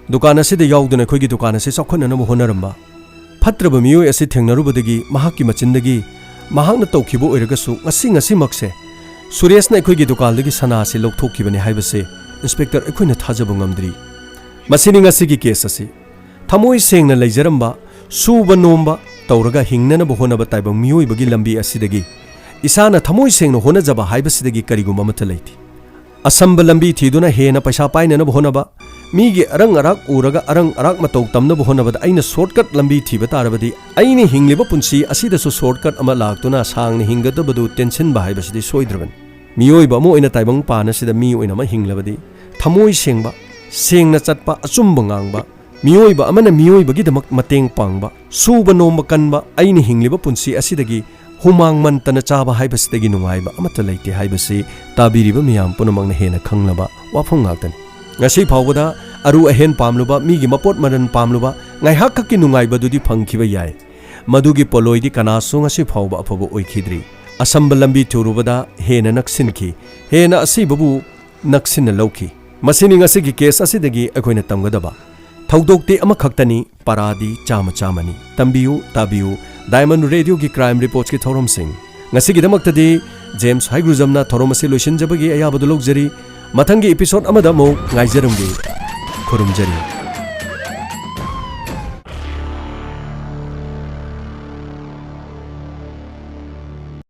ꯗꯨꯀꯥꯟ ꯑꯁꯤꯗ ꯌꯥꯎꯗꯨꯅ ꯑꯩꯈꯣꯏꯒꯤ ꯗꯨꯀꯥꯟ ꯑꯁꯤ ꯆꯥꯎꯈꯠꯅꯅꯕ ꯍꯣꯠꯅꯔꯝꯕ꯫ ꯐꯠꯇ꯭ꯔꯕ ꯃꯤꯑꯣꯏ ꯑꯁꯤ ꯊꯦꯡꯅꯔꯨꯕꯗꯒꯤ ꯃꯍꯥꯛꯀꯤ ꯃꯆꯤꯟꯗꯒꯤ ꯃꯍꯥꯛꯅ ꯇꯧꯈꯤꯕ ꯑꯣꯏꯔꯒꯁꯨ ꯉꯁꯤ ꯉꯁꯤꯃꯛꯁꯦ ꯁꯨꯔꯦꯁꯅ ꯑꯩꯈꯣꯏꯒꯤ ꯗꯨꯀꯥꯟꯗꯒꯤ ꯁꯅꯥ ꯑꯁꯤ ꯂꯧꯊꯣꯛꯈꯤꯕꯅꯤ ꯍꯥꯏꯕꯁꯦ ꯏꯟꯁꯄꯦꯛꯇꯔ ꯑꯩꯈꯣꯏꯅ ꯊꯥꯖꯕ ꯉꯝꯗ꯭ꯔꯤ꯫ ꯃꯁꯤꯅꯤ ꯉꯁꯤꯒꯤ ꯀꯦꯁ ꯑꯁꯤ꯫ ꯊꯃꯣꯏ ꯁꯦꯡꯅ ꯂꯩꯖꯔꯝꯕ, ꯁꯨꯕ ꯅꯣꯝꯕ ꯇꯧꯔꯒ ꯍꯤꯡꯅꯅꯕ ꯍꯣꯠꯅꯕ ꯇꯥꯏꯕꯪ ꯃꯤꯑꯣꯏꯕꯒꯤ ꯂꯝꯕꯤ ꯑꯁꯤꯗꯒꯤ ꯏꯁꯥꯅ ꯊꯃꯣꯏ ꯁꯦꯡꯅ ꯍꯣꯠꯅꯖꯕ ꯍꯥꯏꯕꯁꯤꯗꯒꯤ ꯀꯔꯤꯒꯨꯝꯕ ꯑꯃꯠꯇ ꯂꯩꯇꯦ꯫ ꯑꯁꯝꯕ ꯂꯝꯕꯤ ꯊꯤꯗꯨꯅ ꯍꯦꯟꯅ ꯄꯩꯁꯥ ꯄꯥꯏꯅꯅꯕ ꯍꯣꯠꯅꯕ, ꯃꯤꯒꯤ ꯑꯔꯪ ꯑꯔꯥꯛ ꯎꯔꯒ ꯑꯔꯪ ꯑꯔꯥꯛ ꯃꯇꯧ ꯇꯝꯅꯕ ꯍꯣꯠꯅꯕꯗ ꯑꯩꯅ ꯁꯣꯔꯠꯀꯠ ꯂꯝꯕꯤ ꯊꯤꯕ ꯇꯥꯔꯕꯗꯤ ꯑꯩꯅ ꯍꯤꯡꯂꯤꯕ ꯄꯨꯟꯁꯤ ꯑꯁꯤꯗꯁꯨ ꯁꯣꯔꯠꯀꯠ ꯑꯃ ꯂꯥꯛꯇꯨꯅ ꯁꯥꯡꯅ ꯍꯤꯡꯒꯗꯕꯗꯨ ꯇꯦꯟꯁꯤꯟꯕ ꯍꯥꯏꯕꯁꯤꯗꯤ ꯁꯣꯏꯗ꯭ꯔꯕꯅꯤ꯫ ꯃꯤꯑꯣꯏꯕ ꯑꯃ ꯑꯣꯏꯅ ꯇꯥꯏꯕꯪ ꯄꯥꯟ ꯑꯁꯤꯗ ꯃꯤ ꯑꯣꯏꯅ ꯑꯃ ꯍꯤꯡꯂꯕꯗꯤ ꯊꯃꯣꯏ ꯁꯦꯡꯕ, ꯁꯦꯡꯅ ꯆꯠꯄ, ꯑꯆꯨꯝꯕ ꯉꯥꯡꯕ, ꯃꯤꯑꯣꯏꯕ ꯑꯃꯅ ꯃꯤꯑꯣꯏꯕꯒꯤꯗꯃꯛ ꯃꯇꯦꯡ ꯄꯥꯡꯕ, ꯁꯨꯕ ꯅꯣꯝꯕ ꯀꯟꯕ, ꯑꯩꯅ ꯍꯤꯡꯂꯤꯕ ꯄꯨꯟꯁꯤ ꯑꯁꯤꯗꯒꯤ ꯍꯨꯃꯥꯡ ꯃꯟꯇꯅ ꯆꯥꯕ ꯍꯥꯏꯕꯁꯤꯗꯒꯤ ꯅꯨꯡꯉꯥꯏꯕ ꯑꯃꯠꯇ ꯂꯩꯇꯦ ꯍꯥꯏꯕꯁꯤ ꯇꯥꯕꯤꯔꯤꯕ ꯃꯤꯌꯥꯝ ꯄꯨꯝꯅꯃꯛꯅ ꯍꯦꯟꯅ ꯈꯪꯂꯕ ꯋꯥꯐꯝ ꯉꯥꯛꯇꯅꯤ꯫ ꯉꯁꯤ ꯐꯥꯎꯕꯗ ꯑꯔꯨ ꯑꯍꯦꯟ ꯄꯥꯝꯂꯨꯕ, ꯃꯤꯒꯤ ꯃꯄꯣꯠ ꯃꯔꯟ ꯄꯥꯝꯂꯨꯕ, ꯉꯥꯏꯍꯥꯛꯈꯛꯀꯤ ꯅꯨꯡꯉꯥꯏꯕꯗꯨꯗꯤ ꯐꯪꯈꯤꯕ ꯌꯥꯏ꯫ ꯃꯗꯨꯒꯤ ꯄꯣꯠꯂꯣꯏꯗꯤ ꯀꯅꯥꯁꯨ ꯉꯁꯤ ꯐꯥꯎꯕ ꯑꯐꯕ ꯑꯣꯏꯈꯤꯗ꯭ꯔꯤ꯫ ꯑꯁꯝꯕ ꯂꯝꯕꯤ ꯊꯨꯔꯨꯕꯗ ꯍꯦꯟꯅ ꯅꯛꯁꯤꯟꯈꯤ, ꯍꯦꯟꯅ ꯑꯁꯤꯕꯕꯨ ꯅꯛꯁꯤꯟꯅ ꯂꯧꯈꯤ꯫ ꯃꯁꯤꯅꯤ ꯉꯁꯤꯒꯤ ꯀꯦꯁ ꯑꯁꯤꯗꯒꯤ ꯑꯩꯈꯣꯏꯅ ꯇꯝꯒꯗꯕ꯫ ꯊꯧꯗꯣꯛꯇꯤ ꯑꯃꯈꯛꯇꯅꯤ, ꯄꯔꯥꯗꯤ ꯆꯥꯝꯃ ꯆꯥꯝꯃꯅꯤ꯫ ꯇꯝꯕꯤꯌꯨ, ꯇꯥꯕꯤꯌꯨ, ꯗꯥꯏꯃꯟ ꯔꯦꯗꯤꯑꯣꯒꯤ ꯀ꯭ꯔꯥꯏꯝ ꯔꯤꯄꯣꯔꯠꯁꯀꯤ ꯊꯧꯔꯝꯁꯤꯡ꯫ ꯉꯁꯤꯒꯤꯗꯃꯛꯇꯗꯤ ꯖꯦꯝꯁ ꯍꯥꯏꯒ꯭ꯔꯨꯖꯝꯅ ꯊꯧꯔꯝ ꯑꯁꯤ ꯂꯣꯏꯁꯤꯟꯖꯕꯒꯤ ꯑꯌꯥꯕꯗꯨ ꯂꯧꯖꯔꯤ꯫ ꯃꯊꯪꯒꯤ ꯏꯄꯤꯁꯣꯗ ꯑꯃꯗ ꯑꯃꯨꯛ ꯉꯥꯏꯖꯔꯝꯒꯦ꯫ ꯈꯨꯔꯨꯝꯖꯔꯤ꯫